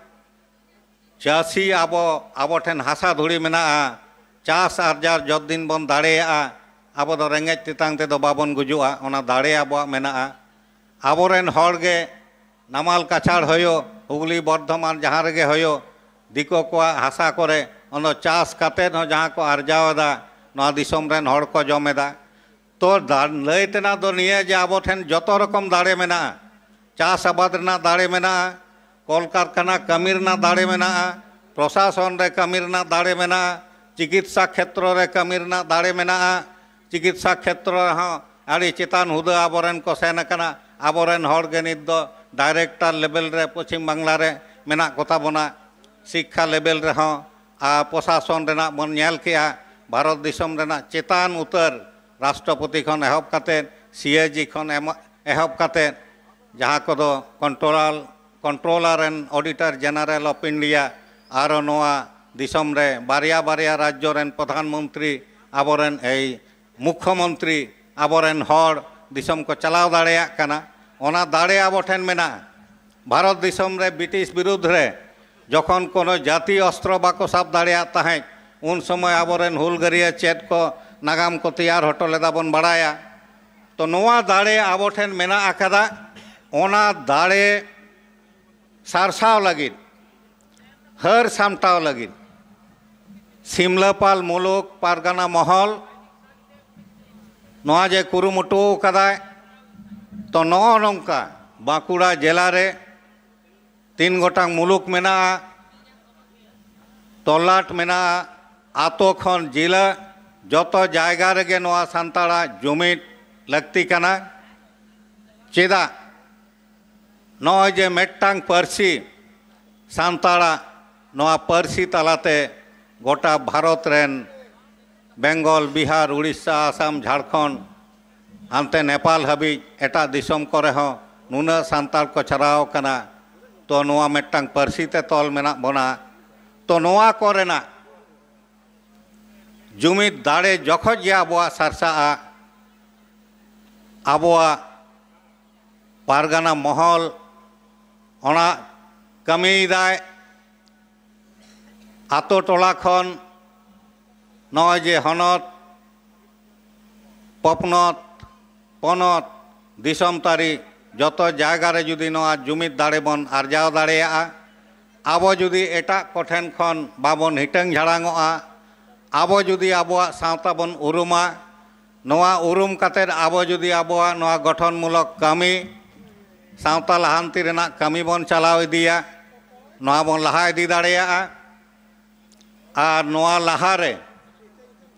ᱪᱟᱹᱥᱤ ᱟᱵᱚ, ᱟᱵᱚ ᱴᱷᱮᱱ ᱦᱟᱥᱟ ᱫᱷᱩᱲᱤ ᱢᱮᱱᱟᱜᱼᱟ, ᱪᱟᱥ ᱟᱨᱡᱟᱣ ᱡᱚᱛ ᱫᱤᱱ ᱵᱚᱱ ᱫᱟᱲᱮᱭᱟᱜᱼᱟ, ᱟᱵᱚ ᱫᱚ ᱨᱮᱸᱜᱮᱡ ᱛᱮᱛᱟᱝ ᱛᱮᱫᱚ ᱵᱟᱵᱚᱱ ᱜᱩᱡᱩᱜᱼᱟ, ᱚᱱᱟ ᱫᱟᱲᱮ ᱟᱵᱚᱣᱟᱜ ᱢᱮᱱᱟᱜᱼᱟ᱾ ᱟᱵᱚᱨᱮᱱ ᱦᱚᱲ ᱜᱮ ᱱᱟᱢᱟᱞ ᱠᱟᱪᱷᱟᱲ ᱦᱩᱭᱩᱜ, ᱦᱩᱜᱽᱞᱤ ᱵᱚᱨᱫᱷᱚᱢᱟᱱ ᱡᱟᱦᱟᱸ ᱨᱮᱜᱮ ᱦᱩᱭᱩᱜ, ᱫᱤᱠᱩ ᱠᱚᱣᱟᱜ ᱦᱟᱥᱟ ᱠᱚᱨᱮ ᱚᱱᱟ ᱪᱟᱥ ᱠᱟᱛᱮᱫ ᱦᱚᱸ ᱡᱟᱦᱟᱸ ᱠᱚ ᱟᱨᱡᱟᱣ ᱮᱫᱟ, ᱱᱚᱣᱟ ᱫᱤᱥᱚᱢ ᱨᱮᱱ ᱦᱚᱲ ᱠᱚ ᱡᱚᱢ ᱮᱫᱟ᱾ ᱛᱚ ᱫᱟ-, ᱞᱟᱹᱭ ᱛᱮᱱᱟᱜ ᱫᱚ ᱱᱤᱭᱟᱹ ᱡᱮ ᱟᱵᱚ ᱴᱷᱮᱱ ᱡᱚᱛᱚ ᱨᱚᱠᱚᱢ ᱫᱟᱲᱮ ᱢᱮᱱᱟᱜᱼᱟ, ᱪᱟᱥ ᱟᱵᱟᱫ ᱨᱮᱱᱟᱜ ᱫᱟᱲᱮ ᱢᱮᱱᱟᱜᱼᱟ, ᱠᱚᱞᱠᱟᱨᱠᱷᱟᱱᱟ ᱠᱟᱹᱢᱤ ᱨᱮᱱᱟᱜ ᱫᱟᱲᱮ ᱢᱮᱱᱟᱜᱼᱟ, ᱯᱨᱚᱥᱟᱥᱚᱱ ᱨᱮ ᱠᱟᱹᱢᱤ ᱨᱮᱱᱟᱜ ᱫᱟᱲᱮ ᱢᱮᱱᱟᱜᱼᱟ, ᱪᱤᱠᱤᱛᱥᱟ ᱠᱷᱮᱛᱨᱚ ᱨᱮ ᱠᱟᱹᱢᱤ ᱨᱮᱱᱟᱜ ᱫᱟᱲᱮ ᱢᱮᱱᱟᱜᱼᱟ, ᱪᱤᱠᱤᱛᱥᱟ ᱠᱷᱮᱛᱨᱚ ᱨᱮᱦᱚᱸ ᱟᱹᱰᱤ ᱪᱮᱛᱟᱱ ᱦᱩᱫᱟᱹ ᱟᱵᱚᱨᱮᱱ ᱠᱚ ᱥᱮᱱ ᱟᱠᱟᱱᱟ᱾ ᱟᱵᱚᱨᱮᱱ ᱦᱚᱲ ᱜᱮ ᱱᱤᱛ ᱫᱚ ᱰᱟᱭᱨᱮᱠᱴᱚᱨ ᱞᱮᱵᱮᱞ ᱨᱮ ᱯᱚᱪᱷᱤᱢ ᱵᱟᱝᱞᱟ ᱨᱮ ᱢᱮᱱᱟᱜ ᱠᱚᱛᱟ ᱵᱚᱱᱟ᱾ ᱥᱤᱠᱠᱷᱟ ᱞᱮᱵᱮᱞ ᱨᱮᱦᱚᱸ ᱟᱨ ᱯᱨᱚᱥᱟᱥᱚᱱ ᱨᱮᱱᱟᱜ ᱵᱚᱱ ᱧᱮᱞ ᱠᱮᱜᱼᱟ, ᱵᱷᱟᱨᱚᱛ ᱫᱤᱥᱚᱢ ᱨᱮᱱᱟᱜ ᱪᱮᱛᱟᱱ ᱩᱛᱟᱹᱨ ᱨᱟᱥᱴᱨᱚᱯᱚᱛᱤ ᱠᱷᱚᱱ ᱮᱦᱚᱵ ᱠᱟᱛᱮᱫ, ᱥᱤ ᱮ ᱡᱤ ᱠᱷᱚᱱ ᱮᱢ-, ᱮᱦᱚᱵ ᱠᱟᱛᱮᱫ, ᱡᱟᱦᱟᱸ ᱠᱚᱫᱚ controller, Controller and Auditor General of India, ᱟᱨᱚ ᱱᱚᱣᱟ ᱫᱤᱥᱚᱢ ᱨᱮ ᱵᱟᱨᱭᱟ ᱵᱟᱨᱭᱟ ᱨᱟᱡᱽᱡᱚ ᱨᱮᱱ ᱯᱨᱚᱫᱷᱟᱱ ᱢᱚᱱᱛᱨᱤ, ᱟᱵᱚᱨᱮᱱ ᱮᱭ ᱢᱩᱠᱠᱷᱚ ᱢᱚᱱᱛᱨᱤ, ᱟᱵᱚᱨᱮᱱ ᱦᱚᱲ ᱫᱤᱥᱚᱢ ᱠᱚ ᱪᱟᱞᱟᱣ ᱫᱟᱲᱮᱭᱟᱜ ᱠᱟᱱᱟ᱾ ᱚᱱᱟ ᱫᱟᱲᱮ ᱟᱵᱚ ᱴᱷᱮᱱ ᱢᱮᱱᱟᱜᱼᱟ᱾ ᱵᱷᱟᱨᱚᱛ ᱫᱤᱥᱚᱢ ᱨᱮ ᱵᱨᱤᱴᱤᱥ ᱵᱤᱨᱩᱫᱽ ᱨᱮ ᱡᱚᱠᱷᱚᱱ ᱠᱳᱱᱳ ᱡᱟᱹᱛᱤ ᱚᱥᱛᱨᱚ ᱵᱟᱠᱚ ᱥᱟᱵ ᱫᱟᱲᱮᱭᱟᱜ ᱛᱟᱦᱮᱸᱫ, ᱩᱱ ᱥᱚᱢᱚᱭ ᱟᱵᱚᱨᱮᱱ ᱦᱩᱞᱜᱟᱹᱨᱤᱭᱟᱹ ᱪᱮᱫ ᱠᱚ ᱱᱟᱜᱟᱢ ᱠᱚ ᱛᱮᱭᱟᱨ ᱦᱚᱴᱚ ᱞᱮᱫᱟ ᱵᱚᱱ ᱵᱟᱲᱟᱭᱟ᱾ ᱛᱚ ᱱᱚᱣᱟ ᱫᱟᱲᱮ ᱟᱵᱚ ᱴᱷᱮᱱ ᱢᱮᱱᱟᱜ ᱟᱠᱟᱫᱟ, ᱚᱱᱟ ᱫᱟᱲᱮ ᱥᱟᱨᱥᱟᱣ ᱞᱟᱹᱜᱤᱫ, ᱦᱟᱹᱨ ᱥᱟᱢᱴᱟᱣ ᱞᱟᱹᱜᱤᱫ ᱥᱤᱢᱞᱟᱹᱯᱟᱞ ᱢᱩᱞᱩᱠ ᱯᱟᱨᱜᱟᱱᱟ ᱢᱚᱦᱚᱞ ᱱᱚᱣᱟ ᱡᱮ ᱠᱩᱨᱩᱢᱩᱴᱩ ᱟᱠᱟᱫᱟᱭ, ᱛᱚ ᱱᱚᱜᱼᱚ ᱱᱚᱝᱠᱟ ᱵᱟᱸᱠᱩᱲᱟ ᱡᱮᱞᱟ ᱨᱮ ᱛᱤᱱ ᱜᱚᱴᱟᱝ ᱢᱩᱞᱩᱠ ᱢᱮᱱᱟᱜᱼᱟ, ᱛᱚᱞᱟᱴ ᱢᱮᱱᱟᱜᱼᱟ, ᱟᱛᱳ ᱠᱷᱚᱱ ᱡᱤᱞᱟᱹ, ᱡᱚᱛᱚ ᱡᱟᱭᱜᱟ ᱨᱮᱜᱮ ᱱᱚᱣᱟ ᱥᱟᱱᱛᱟᱲᱟᱜ ᱡᱩᱢᱤᱫ ᱞᱟᱹᱠᱛᱤ ᱠᱟᱱᱟ᱾ ᱪᱮᱫᱟᱜ? ᱱᱚᱜᱼᱚᱭ ᱡᱮ ᱢᱤᱫᱴᱟᱝ ᱯᱟᱹᱨᱥᱤ ᱥᱟᱱᱛᱟᱲᱟᱜ, ᱱᱚᱣᱟ ᱯᱟᱹᱨᱥᱤ ᱛᱟᱞᱟᱛᱮ ᱜᱚᱴᱟ ᱵᱷᱟᱨᱚᱛ ᱨᱮᱱ ᱵᱮᱝᱜᱚᱞ, ᱵᱤᱦᱟᱨ, ᱩᱲᱤᱥᱥᱟ, ᱟᱥᱟᱢ, ᱡᱷᱟᱲᱠᱷᱚᱸᱰ, ᱦᱟᱱᱛᱮ ᱱᱮᱯᱟᱞ ᱦᱟᱹᱵᱤᱡ ᱮᱴᱟᱜ ᱫᱤᱥᱚᱢ ᱠᱚᱨᱮ ᱦᱚᱸ ᱱᱩᱱᱟᱹᱜ ᱥᱟᱱᱛᱟᱲ ᱠᱚ ᱪᱷᱟᱨᱟᱣ ᱟᱠᱟᱱᱟ᱾ ᱛᱚ ᱱᱚᱣᱟ ᱢᱤᱫᱴᱟᱝ ᱯᱟᱹᱨᱥᱤ ᱛᱮ ᱛᱚᱞ ᱢᱮᱱᱟᱜ ᱵᱚᱱᱟ᱾ ᱛᱚ ᱱᱚᱣᱟ ᱠᱚᱨᱮᱱᱟᱜ ᱡᱩᱢᱤᱫ ᱫᱟᱲᱮ ᱡᱚᱠᱷᱚᱡ ᱜᱮ ᱟᱵᱚᱣᱟᱜ ᱥᱟᱨᱥᱟᱜᱼᱟ, ᱟᱵᱚᱣᱟᱜ ᱯᱟᱨᱜᱟᱱᱟ ᱢᱚᱦᱚᱞ ᱚᱱᱟ ᱠᱟᱹᱢᱤᱭᱮᱫᱟᱭ᱾ ᱟᱛᱳ ᱴᱚᱞᱟ ᱠᱷᱚᱱ ᱱᱚᱜᱼᱚᱭ ᱡᱮ ᱦᱚᱱᱚᱛ, ᱯᱚᱯᱱᱚᱛ, ᱯᱚᱱᱚᱛ, ᱫᱤᱥᱚᱢ ᱛᱟᱹᱨᱤ, ᱡᱚᱛᱚ ᱡᱟᱭᱜᱟ ᱨᱮ ᱡᱩᱫᱤ ᱱᱚᱣᱟ ᱡᱩᱢᱤᱫ ᱫᱟᱲᱮ ᱵᱚᱱ ᱟᱨᱡᱟᱣ ᱫᱟᱲᱮᱭᱟᱜᱼᱟ, ᱟᱵᱚ ᱡᱩᱫᱤ ᱮᱴᱟᱜ ᱠᱚᱴᱷᱮᱱ ᱠᱷᱚᱱ ᱵᱟᱵᱚᱱ ᱦᱤᱴᱟᱹᱝ ᱡᱷᱟᱲᱟᱝᱚᱜᱼᱟ, ᱟᱵᱚ ᱡᱩᱫᱤ ᱟᱵᱚᱣᱟᱜ ᱥᱟᱶᱛᱟ ᱵᱚᱱ ᱩᱨᱩᱢᱟ, ᱱᱚᱣᱟ ᱩᱨᱩᱢ ᱠᱟᱛᱮᱫ ᱟᱵᱚ ᱡᱩᱫᱤ ᱟᱵᱚᱣᱟᱜ ᱱᱚᱣᱟ ᱜᱚᱴᱷᱚᱱᱢᱩᱞᱚᱠ ᱠᱟᱹᱢᱤ, ᱥᱟᱶᱛᱟ ᱞᱟᱦᱟᱱᱛᱤ ᱨᱮᱱᱟᱜ ᱠᱟᱹᱢᱤ ᱵᱚᱱ ᱪᱟᱞᱟᱣ ᱤᱫᱤᱭᱟ, ᱱᱚᱣᱟ ᱵᱚᱱ ᱞᱟᱦᱟ ᱤᱫᱤ ᱫᱟᱲᱮᱭᱟᱜᱼᱟ᱾ ᱟᱨ ᱱᱚᱣᱟ ᱞᱟᱦᱟᱨᱮ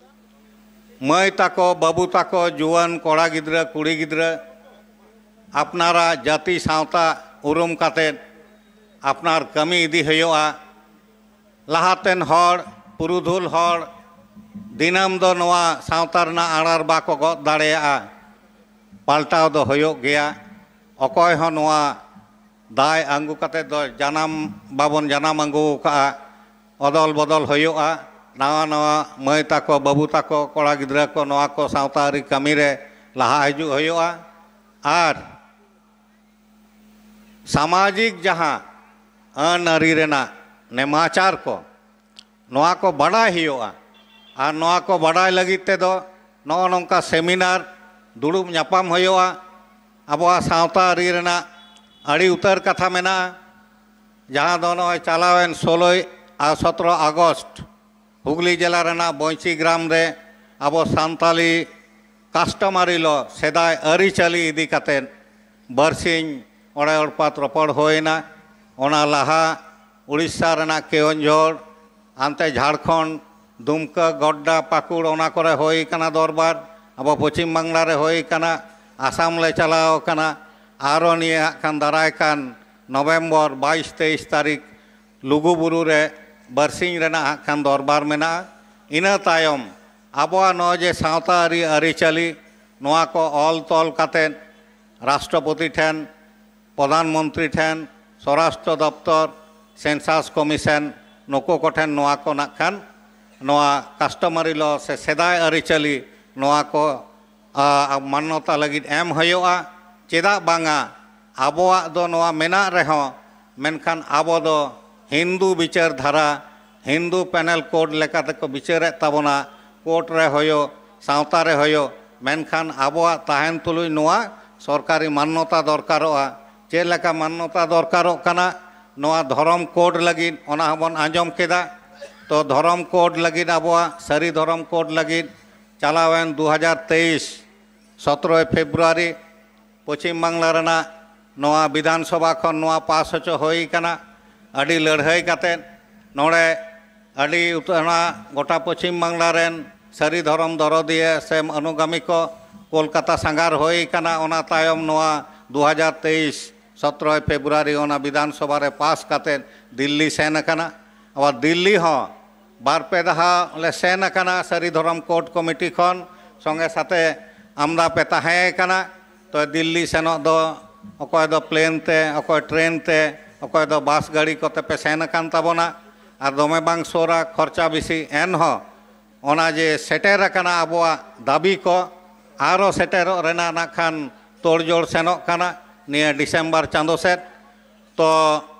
ᱢᱟᱹᱭ ᱛᱟᱠᱚ, ᱵᱟᱹᱵᱩ ᱛᱟᱠᱚ, ᱡᱩᱣᱟᱹᱱ ᱠᱚᱲᱟ ᱜᱤᱫᱽᱨᱟᱹ, ᱠᱩᱲᱤ ᱜᱤᱫᱽᱨᱟᱹ, ᱟᱯᱱᱟᱨᱟᱜ ᱡᱟᱹᱛᱤ ᱥᱟᱶᱛᱟ ᱩᱨᱩᱢ ᱠᱟᱛᱮᱫ ᱟᱯᱱᱟᱨ ᱠᱟᱹᱢᱤ ᱤᱫᱤ ᱦᱩᱭᱩᱜᱼᱟ᱾ ᱞᱟᱦᱟᱛᱮᱱ ᱦᱚᱲ, ᱯᱩᱨᱩᱫᱷᱩᱞ ᱦᱚᱲ, ᱫᱤᱱᱟᱹᱢ ᱫᱚ ᱱᱚᱣᱟ ᱥᱟᱶᱛᱟ ᱨᱮᱱᱟᱜ ᱟᱲᱟᱨ ᱵᱟᱠᱚ ᱜᱚᱜ ᱫᱟᱲᱮᱭᱟᱜᱼᱟ᱾ ᱯᱟᱞᱴᱟᱣ ᱫᱚ ᱦᱩᱭᱩᱜ ᱜᱮᱭᱟ᱾ ᱚᱠᱚᱭ ᱦᱚᱸ ᱱᱚᱣᱟ ᱫᱟᱭ ᱟᱹᱜᱩ ᱠᱟᱛᱮ ᱫᱚ ᱡᱟᱱᱟᱢ, ᱵᱟᱵᱚᱱ ᱡᱟᱱᱟᱢ ᱟᱹᱜᱩ ᱟᱠᱟᱫᱼᱟ᱾ ᱚᱫᱚᱞ ᱵᱚᱫᱚᱞ ᱦᱩᱭᱩᱜᱼᱟ᱾ ᱱᱟᱣᱟ ᱱᱟᱣᱟ ᱢᱟᱹᱭ ᱛᱟᱠᱚ, ᱵᱟᱹᱵᱩ ᱛᱟᱠᱚ, ᱠᱚᱲᱟ ᱜᱤᱫᱽᱨᱟᱹ ᱠᱚ ᱱᱚᱣᱟ ᱠᱚ ᱥᱟᱶᱛᱟ ᱟᱹᱨᱤ ᱠᱟᱹᱢᱤ ᱨᱮ ᱞᱟᱦᱟ ᱦᱤᱡᱩᱜ ᱦᱩᱭᱩᱜᱼᱟ᱾ ᱟᱨ ᱥᱟᱢᱟᱡᱤᱠ ᱡᱟᱦᱟᱸ ᱟᱹᱱ ᱟᱹᱨᱤ ᱨᱮᱱᱟᱜ ᱱᱮᱢᱟᱪᱟᱨ ᱠᱚ, ᱱᱚᱣᱟ ᱠᱚ ᱵᱟᱰᱟᱭ ᱦᱩᱭᱩᱜᱼᱟ᱾ ᱟᱨ ᱱᱚᱣᱟ ᱠᱚ ᱵᱟᱰᱟᱭ ᱞᱟᱹᱜᱤᱫ ᱛᱮᱫᱚ ᱱᱚᱜᱼᱚ ᱱᱚᱝᱠᱟ ᱥᱮᱢᱤᱱᱟᱨ, ᱫᱩᱲᱩᱵ ᱧᱟᱯᱟᱢ ᱦᱩᱭᱩᱜᱼᱟ᱾ ᱟᱵᱚᱣᱟᱜ ᱥᱟᱶᱛᱟ ᱟᱹᱨᱤ ᱨᱮᱱᱟᱜ ᱟᱹᱰᱤ ᱩᱛᱟᱹᱨ ᱠᱟᱛᱷᱟ ᱢᱮᱱᱟᱜᱼᱟ, ᱡᱟᱦᱟᱸ ᱫᱚ ᱱᱚᱜᱼᱚᱭ ᱪᱟᱞᱟᱣᱮᱱ ᱥᱳᱞᱳᱭ ᱟᱨ ᱥᱚᱛᱨᱚ ᱟᱜᱚᱥᱴ ᱦᱩᱜᱽᱞᱤ ᱡᱮᱞᱟ ᱨᱮᱱᱟᱜ ᱵᱚᱧᱪᱤ ᱜᱨᱟᱢ ᱨᱮ ᱟᱵᱚ ᱥᱟᱱᱛᱟᱞᱤ customary law, ᱥᱮᱫᱟᱭ ᱟᱹᱨᱤᱪᱟᱹᱞᱤ ᱤᱫᱤ ᱠᱟᱛᱮᱫ ᱵᱟᱨᱥᱤᱧ ᱚᱲᱮ ᱚᱲᱯᱟᱛ ᱨᱚᱯᱚᱲ ᱦᱩᱭᱮᱱᱟ᱾ ᱚᱱᱟ ᱞᱟᱦᱟ ᱩᱲᱤᱥᱥᱟ ᱨᱮᱱᱟᱜ ᱠᱮᱣᱚᱱᱡᱷᱚᱲ, ᱦᱟᱱᱛᱮ ᱡᱷᱟᱲᱠᱷᱚᱸᱰ, ᱫᱩᱢᱠᱟᱹ, ᱜᱚᱰᱰᱟ, ᱯᱟᱹᱠᱩᱲ, ᱚᱱᱟ ᱠᱚᱨᱮ ᱦᱩᱭ ᱠᱟᱱᱟ ᱫᱚᱨᱵᱟᱨ, ᱟᱵᱚ ᱯᱚᱪᱷᱤᱢ ᱵᱟᱝᱞᱟ ᱨᱮ ᱦᱩᱭ ᱠᱟᱱᱟ, ᱟᱥᱟᱢ ᱞᱮ ᱪᱟᱞᱟᱣ ᱠᱟᱱᱟ᱾ ᱟᱨᱚ ᱱᱤᱭᱟᱹ ᱦᱟᱸᱜ ᱠᱷᱟᱱ ᱫᱟᱨᱟᱭ ᱠᱟᱱ ᱱᱚᱵᱷᱮᱢᱵᱚᱨ ᱵᱟᱭᱤᱥ ᱛᱮᱭᱤᱥ ᱛᱟᱹᱨᱤᱠᱷ ᱞᱩᱜᱩᱵᱩᱨᱩ ᱨᱮ ᱵᱟᱨᱥᱤᱧ ᱨᱮᱱᱟᱜ ᱦᱟᱸᱜ ᱠᱷᱟᱱ ᱫᱚᱨᱵᱟᱨ ᱢᱮᱱᱟᱜᱼᱟ᱾ ᱤᱱᱟᱹ ᱛᱟᱭᱚᱢ ᱟᱵᱚᱣᱟᱜ ᱱᱚᱜᱼᱚᱭ ᱡᱮ ᱥᱟᱶᱛᱟ ᱟᱹᱨᱤ ᱟᱹᱨᱤᱪᱟᱹᱞᱤ, ᱱᱚᱣᱟ ᱠᱚ ᱚᱞ ᱛᱚᱞ ᱠᱟᱛᱮᱫ ᱨᱟᱥᱴᱨᱚᱯᱚᱛᱤ ᱴᱷᱮᱱ, ᱯᱨᱚᱫᱷᱟᱱ ᱢᱚᱱᱛᱨᱤ ᱴᱷᱮᱱ, ᱥᱚᱨᱟᱥᱴᱨᱚ ᱫᱚᱯᱛᱚᱨ, ᱥᱮᱱᱥᱟᱥ ᱠᱚᱢᱤᱥᱚᱱ, ᱱᱩᱠᱩ ᱠᱚᱴᱷᱮᱱ ᱱᱚᱣᱟ ᱠᱚ ᱱᱟᱜ ᱠᱷᱟᱱ, ᱱᱚᱣᱟ customary law ᱥᱮ ᱥᱮᱫᱟᱭ ᱟᱹᱨᱤᱪᱟᱹᱞᱤ, ᱱᱚᱣᱟ ᱠᱚ ᱟ, ᱢᱟᱱᱱᱚᱛᱟ ᱞᱟᱹᱜᱤᱫ ᱮᱢ ᱦᱩᱭᱩᱜᱼᱟ᱾ ᱪᱮᱫᱟᱜ ᱵᱟᱝᱟ, ᱟᱵᱚᱣᱟᱜ ᱫᱚ ᱱᱚᱣᱟ ᱢᱮᱱᱟᱜ ᱨᱮᱦᱚᱸ, ᱢᱮᱱᱠᱷᱟᱱ ᱟᱵᱚ ᱫᱚ ᱦᱤᱱᱫᱩ ᱵᱤᱪᱟᱹᱨ ᱫᱷᱟᱨᱟ, ᱦᱤᱱᱫᱩ ᱯᱮᱱᱮᱞ ᱠᱳᱰ ᱞᱮᱠᱟᱛᱮ ᱠᱚ ᱵᱤᱪᱟᱹᱨᱮᱫ ᱛᱟᱵᱚᱱᱟ, ᱠᱳᱨᱴ ᱨᱮ ᱦᱩᱭᱩᱜ, ᱥᱟᱶᱛᱟ ᱨᱮ ᱦᱩᱭᱩᱜ, ᱢᱮᱱᱠᱷᱟᱱ ᱟᱵᱚᱣᱟᱜ ᱛᱟᱦᱮᱱ ᱛᱩᱞᱩᱡ ᱱᱚᱣᱟ ᱥᱚᱨᱠᱟᱨᱤ ᱢᱟᱱᱱᱚᱛᱟ ᱫᱚᱨᱠᱟᱨᱚᱜᱼᱟ᱾ ᱪᱮᱫ ᱞᱮᱠᱟ ᱢᱟᱱᱱᱚᱛᱟ ᱫᱚᱨᱠᱟᱨᱚᱜ ᱠᱟᱱᱟ ᱱᱚᱣᱟ ᱫᱷᱚᱨᱚᱢ ᱠᱳᱰ ᱞᱟᱹᱜᱤᱫ, ᱚᱱᱟ ᱦᱚᱸᱵᱚᱱ ᱟᱸᱡᱚᱢ ᱠᱮᱫᱟ᱾ ᱛᱚ ᱫᱷᱚᱨᱚᱢ ᱠᱳᱰ ᱞᱟᱹᱜᱤᱫ, ᱟᱵᱚᱣᱟᱜ ᱥᱟᱹᱨᱤ ᱫᱷᱚᱨᱚᱢ ᱠᱳᱰ ᱞᱟᱹᱜᱤᱫ ᱪᱟᱞᱟᱣᱮᱱ ᱫᱩ ᱦᱟᱡᱟᱨ ᱛᱮᱭᱤᱥ ᱥᱚᱛᱨᱚᱭ ᱯᱷᱮᱵᱽᱨᱩᱣᱟᱨᱤ ᱯᱚᱪᱷᱤᱢ ᱵᱟᱝᱞᱟ ᱨᱮᱱᱟᱜ ᱱᱚᱣᱟ ᱵᱤᱫᱷᱟᱱ ᱥᱚᱵᱷᱟ ᱠᱷᱚᱱ ᱱᱚᱣᱟ ᱯᱟᱥ ᱦᱚᱪᱚ ᱦᱩᱭ ᱠᱟᱱᱟ᱾ ᱟᱹᱰᱤ ᱞᱟᱹᱲᱦᱟᱹᱭ ᱠᱟᱛᱮᱫ ᱱᱚᱰᱮ ᱟᱹᱰᱤ ᱩᱛᱟᱹᱨ ᱚᱱᱟ ᱜᱚᱴᱟ ᱯᱚᱪᱷᱤᱢ ᱵᱟᱝᱞᱟ ᱨᱮᱱ ᱥᱟᱹᱨᱤ ᱫᱷᱚᱨᱚᱢ ᱫᱚᱨᱚᱫᱤᱭᱟᱹ ᱥᱮ ᱚᱱᱩᱜᱟᱢᱤ ᱠᱚ ᱠᱳᱞᱠᱟᱛᱟ ᱥᱟᱸᱜᱷᱟᱨ ᱦᱩᱭ ᱠᱟᱱᱟ᱾ ᱚᱱᱟ ᱛᱟᱭᱚᱢ ᱱᱚᱣᱟ ᱫᱩ ᱦᱟᱡᱟᱨ ᱛᱮᱭᱤᱥ ᱥᱚᱛᱨᱚᱭ ᱯᱷᱮᱵᱽᱨᱩᱣᱟᱨᱤ ᱚᱱᱟ ᱵᱤᱫᱷᱟᱱ ᱥᱚᱵᱷᱟ ᱨᱮ ᱯᱟᱥ ᱠᱟᱛᱮᱫ ᱫᱤᱞᱞᱤ ᱥᱮᱱ ᱟᱠᱟᱱᱟ᱾ ᱟᱵᱟᱨ ᱫᱤᱞᱞᱤ ᱦᱚᱸ ᱵᱟᱨ ᱯᱮ ᱫᱷᱟᱣ ᱞᱮ ᱥᱮᱱ ᱟᱠᱟᱱᱟ ᱥᱟᱹᱨᱤ ᱫᱷᱚᱨᱚᱢ ᱠᱳᱰ ᱠᱚᱢᱤᱴᱤ ᱠᱷᱚᱱ, ᱥᱚᱸᱜᱮ ᱥᱟᱛᱮ ᱟᱢᱫᱟ ᱯᱮ ᱛᱟᱦᱮᱸ ᱠᱟᱱᱟ᱾ ᱛᱚ ᱫᱤᱞᱞᱤ ᱥᱮᱱᱚᱜ ᱫᱚ ᱚᱠᱚᱭ ᱫᱚ ᱯᱞᱮᱱ ᱛᱮ, ᱚᱠᱚᱭ ᱴᱨᱮᱱ ᱛᱮ, ᱚᱠᱚᱭ ᱫᱚ ᱵᱟᱥ ᱜᱟᱹᱰᱤ ᱠᱚᱛᱮ ᱯᱮ ᱥᱮᱱ ᱟᱠᱟᱱ ᱛᱟᱵᱚᱱᱟ᱾ ᱟᱨ ᱫᱚᱢᱮ ᱵᱟᱝ ᱥᱩᱨᱟ, ᱠᱷᱚᱨᱪᱟ ᱵᱮᱥᱤ, ᱮᱱᱦᱚᱸ ᱚᱱᱟ ᱡᱮ ᱥᱮᱴᱮᱨ ᱟᱠᱟᱱᱟ ᱟᱵᱚᱣᱟᱜ ᱫᱟᱹᱵᱤ ᱠᱚ, ᱟᱨᱚ ᱥᱮᱴᱮᱨᱚᱜ ᱨᱮᱱᱟᱜ ᱱᱟᱜ ᱠᱷᱟᱱ ᱛᱳᱲᱡᱳᱲ ᱥᱮᱱᱚᱜ ᱠᱟᱱᱟ ᱱᱤᱭᱟᱹ ᱰᱤᱥᱮᱢᱵᱚᱨ ᱪᱟᱸᱫᱚ ᱥᱮᱫ᱾ ᱛᱚ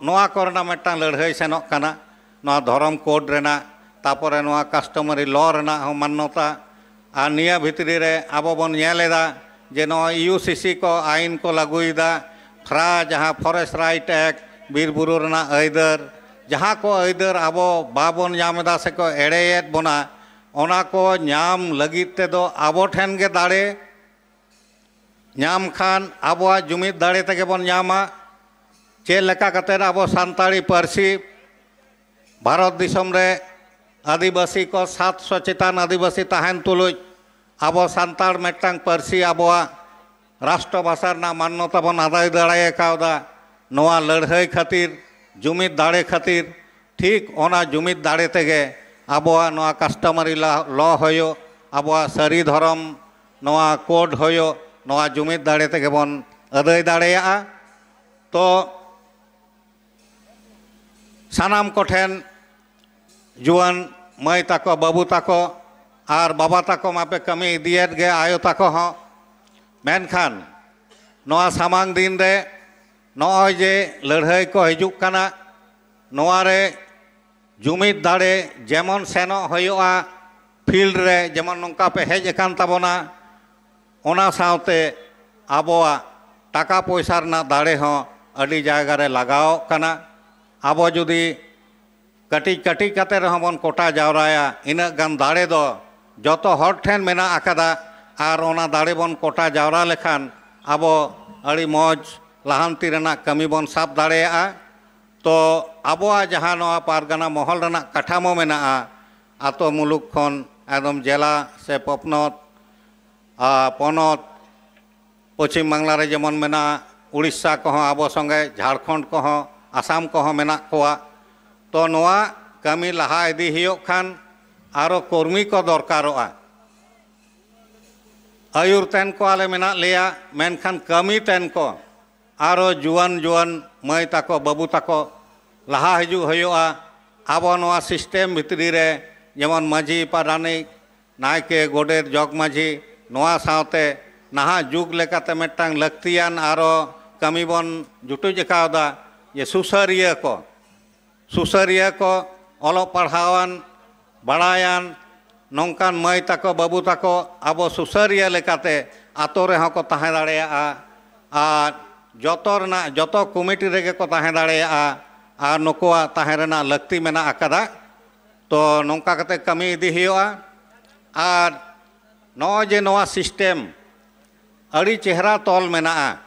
ᱱᱚᱣᱟ ᱠᱚᱨᱮᱱᱟᱜ ᱢᱤᱫᱴᱟᱝ ᱞᱟᱹᱲᱦᱟᱹᱭ ᱥᱮᱱᱚᱜ ᱠᱟᱱᱟ, ᱱᱚᱣᱟ ᱫᱷᱚᱨᱚᱢ ᱠᱳᱰ ᱨᱮᱱᱟᱜ ᱛᱟᱯᱚᱨᱮ ᱱᱚᱣᱟ customary law ᱨᱮᱱᱟᱜ ᱦᱚᱸ ᱢᱟᱱᱱᱚᱛᱟ᱾ ᱟᱨ ᱱᱤᱭᱟᱹ ᱵᱷᱤᱛᱨᱤ ᱨᱮ ᱟᱵᱚ ᱵᱚᱱ ᱧᱮᱞ ᱮᱫᱟ ᱡᱮ ᱱᱚᱜᱼᱚᱭ ᱤᱭᱩ ᱥᱤ ᱥᱤ ᱠᱚ ᱟᱭᱤᱱ ᱠᱚ ᱞᱟᱹᱜᱩᱭᱮᱫᱟ, ᱯᱷᱨᱟ ᱡᱟᱦᱟᱸ Forest Right Act, ᱵᱤᱨ ᱵᱩᱨᱩ ᱨᱮᱱᱟᱜ ᱟᱹᱭᱫᱟᱹᱨ, ᱡᱟᱦᱟᱸ ᱠᱚ ᱟᱹᱭᱫᱟᱹᱨ ᱟᱵᱚ ᱵᱟᱵᱚᱱ ᱧᱟᱢ ᱮᱫᱟ ᱥᱮᱠᱚ ᱮᱲᱮᱭᱮᱫ ᱵᱚᱱᱟ, ᱚᱱᱟ ᱠᱚ ᱧᱟᱢ ᱞᱟᱹᱜᱤᱫ ᱛᱮᱫᱚ ᱟᱵᱚ ᱴᱷᱮᱱ ᱜᱮ ᱫᱟᱲᱮ᱾ ᱧᱟᱢ ᱠᱷᱟᱱ ᱟᱵᱚᱣᱟᱜ ᱡᱩᱢᱤᱫ ᱫᱟᱲᱮ ᱛᱮᱜᱮ ᱵᱚᱱ ᱧᱟᱢᱟ᱾ ᱪᱮᱫ ᱞᱮᱠᱟ ᱠᱟᱛᱮᱫ ᱟᱵᱚ ᱥᱟᱱᱛᱟᱲᱤ ᱯᱟᱹᱨᱥᱤ ᱵᱷᱟᱨᱚᱛ ᱫᱤᱥᱚᱢ ᱨᱮ ᱟᱹᱫᱤᱵᱟᱹᱥᱤ ᱠᱚ ᱥᱟᱛᱥᱚ ᱪᱮᱛᱟᱱ ᱟᱹᱫᱤᱵᱟᱹᱥᱤ ᱛᱟᱦᱮᱱ ᱛᱩᱞᱩᱡ ᱟᱵᱚ ᱥᱟᱱᱛᱟᱲ ᱢᱤᱫᱴᱟᱝ ᱯᱟᱹᱨᱥᱤ ᱟᱵᱚᱣᱟᱜ ᱨᱟᱥᱴᱨᱚ ᱵᱷᱟᱥᱟ ᱨᱮᱱᱟᱜ ᱢᱟᱱᱱᱚᱛᱟ ᱵᱚᱱ ᱟᱫᱟᱭ ᱫᱟᱲᱮ ᱠᱟᱣᱫᱟ᱾ ᱱᱚᱣᱟ ᱞᱟᱹᱲᱦᱟᱹᱭ ᱠᱷᱟᱹᱛᱤᱨ, ᱡᱩᱢᱤᱫ ᱫᱟᱲᱮ ᱠᱷᱟᱹᱛᱤᱨ, ᱴᱷᱤᱠ ᱚᱱᱟ ᱡᱩᱢᱤᱫ ᱫᱟᱲᱮ ᱛᱮᱜᱮ ᱟᱵᱚᱣᱟᱜ ᱱᱚᱣᱟ customary law ᱦᱩᱭᱩᱜ, ᱟᱵᱚᱣᱟᱜ ᱥᱟᱹᱨᱤ ᱫᱷᱚᱨᱚᱢ ᱱᱚᱣᱟ code ᱦᱩᱭᱩᱜ, ᱱᱚᱣᱟ ᱡᱩᱢᱤᱫ ᱫᱟᱲᱮ ᱛᱮᱜᱮ ᱵᱚᱱ ᱟᱹᱫᱟᱹᱭ ᱫᱟᱲᱮᱭᱟᱜᱼᱟ᱾ ᱛᱚ ᱥᱟᱱᱟᱢ ᱠᱚᱴᱷᱮᱱ ᱡᱩᱣᱟᱹᱱ ᱢᱟᱹᱭ ᱛᱟᱠᱚ, ᱵᱟᱹᱵᱩ ᱛᱟᱠᱚ ᱟᱨ ᱵᱟᱵᱟ ᱛᱟᱠᱚ ᱢᱟᱯᱮ ᱠᱟᱹᱢᱤ ᱤᱫᱤᱭᱮᱫ ᱜᱮ, ᱟᱭᱳ ᱛᱟᱠᱚ ᱦᱚᱸ᱾ ᱢᱮᱱᱠᱷᱟᱱ ᱱᱚᱣᱟ ᱥᱟᱢᱟᱝ ᱫᱤᱱ ᱨᱮ ᱱᱚᱜᱼᱚᱭ ᱡᱮ ᱞᱟᱹᱲᱦᱟᱹᱭ ᱠᱚ ᱦᱤᱡᱩᱜ ᱠᱟᱱᱟ, ᱱᱚᱣᱟ ᱨᱮ ᱡᱩᱢᱤᱫ ᱫᱟᱲᱮ ᱡᱮᱢᱚᱱ ᱥᱮᱱᱚᱜ ᱦᱩᱭᱩᱜᱼᱟ, field ᱨᱮ ᱡᱮᱢᱚᱱ ᱱᱚᱝᱠᱟ ᱯᱮ ᱦᱮᱡ ᱟᱠᱟᱱ ᱛᱟᱵᱚᱱᱟ, ᱚᱱᱟ ᱥᱟᱶᱛᱮ ᱟᱵᱚᱣᱟᱜ ᱴᱟᱠᱟ ᱯᱚᱭᱥᱟ ᱨᱮᱱᱟᱜ ᱫᱟᱲᱮ ᱦᱚᱸ ᱟᱹᱰᱤ ᱡᱟᱭᱜᱟ ᱨᱮ ᱞᱟᱜᱟᱣᱚᱜ ᱠᱟᱱᱟ᱾ ᱟᱵᱚ ᱡᱩᱫᱤ ᱠᱟᱹᱴᱤᱡ ᱠᱟᱹᱴᱤᱡ ᱠᱟᱛᱮ ᱨᱮᱦᱚᱸ ᱵᱚᱱ ᱠᱚᱴᱟ ᱡᱟᱣᱨᱟᱭᱟ, ᱤᱱᱟᱹᱜ ᱜᱟᱱ ᱫᱟᱲᱮ ᱫᱚ ᱡᱚᱛᱚ ᱦᱚᱲ ᱴᱷᱮᱱ ᱢᱮᱱᱟᱜ ᱟᱠᱟᱫᱟ᱾ ᱟᱨ ᱚᱱᱟ ᱫᱟᱲᱮ ᱵᱚᱱ ᱠᱚᱴᱟ ᱡᱟᱣᱨᱟ ᱞᱮᱠᱷᱟᱱ ᱟᱵᱚ ᱟᱹᱰᱤ ᱢᱚᱡᱽ ᱞᱟᱦᱟᱱᱛᱤ ᱨᱮᱱᱟᱜ ᱠᱟᱹᱢᱤ ᱵᱚᱱ ᱥᱟᱵ ᱫᱟᱲᱮᱭᱟᱜᱼᱟ᱾ ᱛᱚ ᱟᱵᱚᱣᱟᱜ ᱡᱟᱦᱟᱸ ᱱᱚᱣᱟ ᱯᱟᱨᱜᱟᱱᱟ ᱢᱚᱦᱚᱞ ᱨᱮᱱᱟᱜ ᱠᱟᱴᱷᱟᱢᱳ ᱢᱮᱱᱟᱜᱼᱟ, ᱟᱛᱳ ᱢᱩᱞᱩᱠ ᱠᱷᱚᱱ ᱮᱠᱫᱚᱢ ᱡᱮᱞᱟ ᱥᱮ ᱯᱚᱯᱱᱚᱛ, ᱟ, ᱯᱚᱱᱚᱛ, ᱯᱚᱪᱷᱤᱢ ᱵᱟᱝᱞᱟ ᱨᱮ ᱡᱮᱢᱚᱱ ᱢᱮᱱᱟᱜᱼᱟ, ᱩᱲᱤᱥᱥᱟ ᱠᱚᱦᱚᱸ ᱟᱵᱚ ᱥᱚᱸᱜᱮ, ᱡᱷᱟᱲᱠᱷᱚᱸᱰ ᱠᱚᱦᱚᱸ, ᱟᱥᱟᱢ ᱠᱚᱦᱚᱸ ᱢᱮᱱᱟᱜ ᱠᱚᱣᱟ᱾ ᱛᱚ ᱱᱚᱣᱟ ᱠᱟᱹᱢᱤ ᱞᱟᱦᱟ ᱤᱫᱤ ᱦᱩᱭᱩᱜ ᱠᱷᱟᱱ ᱟᱨᱚ ᱠᱚᱨᱢᱤ ᱠᱚ ᱫᱚᱨᱠᱟᱨᱚᱜᱼᱟ᱾ ᱟᱹᱭᱩᱨ ᱛᱮᱱ ᱠᱚ ᱟᱞᱮ ᱢᱮᱱᱟᱜ ᱞᱮᱭᱟ, ᱢᱮᱱᱠᱷᱟᱱ ᱠᱟᱹᱢᱤ ᱛᱮᱱ ᱠᱚ ᱟᱨᱚ ᱡᱩᱣᱟᱹᱱ ᱡᱩᱣᱟᱹᱱ ᱢᱟᱹᱭ ᱛᱟᱠᱚ, ᱵᱟᱹᱵᱩ ᱛᱟᱠᱚ ᱞᱟᱦᱟ ᱦᱤᱡᱩᱜ ᱦᱩᱭᱩᱜᱼᱟ᱾ ᱟᱵᱚ ᱱᱚᱣᱟ system ᱵᱷᱤᱛᱨᱤ ᱨᱮ ᱡᱮᱢᱚᱱ ᱢᱟᱹᱡᱷᱤ, ᱯᱟᱨᱟᱱᱤᱠ, ᱱᱟᱭᱠᱮ, ᱜᱚᱰᱮᱛ, ᱡᱚᱜᱽ ᱢᱟᱹᱡᱷᱤ, ᱱᱚᱣᱟ ᱥᱟᱶᱛᱮ ᱱᱟᱦᱟᱜ ᱡᱩᱜᱽ ᱞᱮᱠᱟᱛᱮ ᱢᱤᱫᱴᱟᱝ ᱞᱟᱹᱠᱛᱤᱭᱟᱱ ᱟᱨᱚ ᱠᱟᱹᱢᱤ ᱵᱚᱱ ᱡᱩᱴᱩᱡ ᱟᱠᱟᱣᱫᱟ ᱡᱮ ᱥᱩᱥᱟᱹᱨᱤᱭᱟᱹ ᱠᱚ, ᱥᱩᱥᱟᱹᱨᱤᱭᱟᱹ ᱠᱚ, ᱚᱞᱚᱜ ᱯᱟᱲᱦᱟᱣᱟᱱ ᱵᱟᱲᱟᱭᱟᱱ ᱱᱚᱝᱠᱟᱱ ᱢᱟᱹᱭ ᱛᱟᱠᱚ, ᱵᱟᱹᱵᱩ ᱛᱟᱠᱚ ᱟᱵᱚ ᱥᱩᱥᱟᱹᱨᱤᱭᱟᱹ ᱞᱮᱠᱟᱛᱮ ᱟᱛᱳ ᱨᱮᱦᱚᱸ ᱠᱚ ᱛᱟᱦᱮᱸ ᱫᱟᱲᱮᱭᱟᱜᱼᱟ ᱟᱨ ᱡᱚᱛᱚ ᱨᱮᱱᱟᱜ, ᱡᱚᱛᱚ ᱠᱚᱢᱤᱴᱤ ᱨᱮᱜᱮ ᱠᱚ ᱛᱟᱦᱮᱸ ᱫᱟᱲᱮᱭᱟᱜᱼᱟ ᱟᱨ ᱱᱩᱠᱩᱣᱟᱜ ᱛᱟᱦᱮᱸ ᱨᱮᱱᱟᱜ ᱞᱟᱹᱠᱛᱤ ᱢᱮᱱᱟᱜ ᱟᱠᱟᱫᱟ᱾ ᱛᱚ, ᱱᱚᱝᱠᱟ ᱠᱟᱛᱮ ᱠᱟᱹᱢᱤ ᱤᱫᱤ ᱦᱩᱭᱩᱜᱼᱟ᱾ ᱟᱨ ᱱᱚᱜᱼᱚᱭ ᱡᱮ ᱱᱚᱣᱟ ᱥᱤᱥᱴᱮᱢ ᱟᱹᱰᱤ ᱪᱮᱦᱨᱟ ᱛᱚᱞ ᱢᱮᱱᱟᱜᱼᱟ,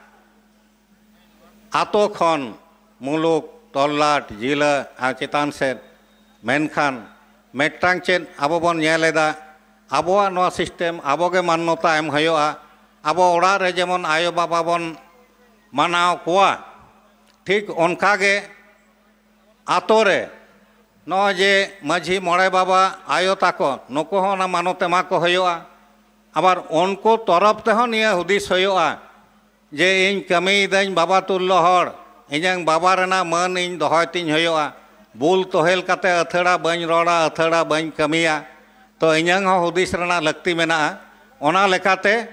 ᱟᱛᱳ ᱠᱷᱚᱱ ᱢᱩᱞᱩᱠ, ᱛᱚᱞᱞᱟᱴ, ᱡᱤᱞᱟᱹ ᱟᱨ ᱪᱮᱛᱟᱱ ᱥᱮᱫ, ᱢᱮᱱᱠᱷᱟᱱ ᱢᱤᱫᱴᱟᱝ ᱪᱮᱫ ᱟᱵᱚ ᱵᱚᱱ ᱧᱮᱞ ᱮᱫᱟ, ᱟᱵᱚᱣᱟᱜ ᱱᱚᱣᱟ ᱥᱤᱥᱴᱮᱢ ᱟᱵᱚ ᱜᱮ ᱢᱟᱱᱱᱚᱛᱟ ᱮᱢ ᱦᱩᱭᱩᱜᱼᱟ᱾ ᱟᱵᱚ ᱚᱲᱟᱜ ᱨᱮ ᱡᱮᱢᱚᱱ ᱟᱭᱳᱼᱵᱟᱵᱟ ᱵᱚᱱ ᱢᱟᱱᱟᱣ ᱠᱚᱣᱟ, ᱴᱷᱤᱠ ᱚᱱᱠᱟ ᱜᱮ ᱟᱛᱳ ᱨᱮ ᱱᱚᱜᱼᱚᱭ ᱡᱮ ᱢᱟᱹᱡᱷᱤ, ᱢᱚᱬᱮ ᱵᱟᱵᱟ, ᱟᱭᱳ ᱛᱟᱠᱚ, ᱱᱩᱠᱩ ᱦᱚᱸ ᱚᱱᱟ ᱢᱟᱱᱚᱛ ᱮᱢᱟ ᱠᱚ ᱦᱩᱭᱩᱜᱼᱟ᱾ ᱟᱵᱟᱨ ᱩᱱᱠᱩ ᱛᱚᱨᱚᱯ ᱛᱮᱦᱚᱸ ᱱᱤᱭᱟᱹ ᱦᱩᱫᱤᱥ ᱦᱩᱭᱩᱜᱼᱟ ᱡᱮ ᱤᱧ ᱠᱟᱹᱢᱤᱭᱮᱫᱟᱹᱧ ᱵᱟᱵᱟ ᱛᱩᱞᱞᱚ ᱦᱚᱲ, ᱤᱧᱟᱹᱝ ᱵᱟᱵᱟ ᱨᱮᱱᱟᱜ ᱢᱟᱹᱱ ᱤᱧ ᱫᱚᱦᱚᱭ ᱛᱤᱧ ᱦᱩᱭᱩᱜᱼᱟ᱾ ᱵᱩᱞ ᱛᱚᱦᱮᱞ ᱠᱟᱛᱮ ᱟᱹᱛᱷᱟᱹᱲᱟ ᱵᱟᱹᱧ ᱨᱚᱲᱟ, ᱟᱹᱛᱷᱟᱹᱲᱟ ᱵᱟᱹᱧ ᱠᱟᱹᱢᱤᱭᱟ᱾ ᱛᱚ, ᱤᱧᱟᱹᱝ ᱦᱚᱸ ᱦᱩᱫᱤᱥ ᱨᱮᱱᱟᱜ ᱞᱟᱹᱠᱛᱤ ᱢᱮᱱᱟᱜᱼᱟ᱾ ᱚᱱᱟ ᱞᱮᱠᱟᱛᱮ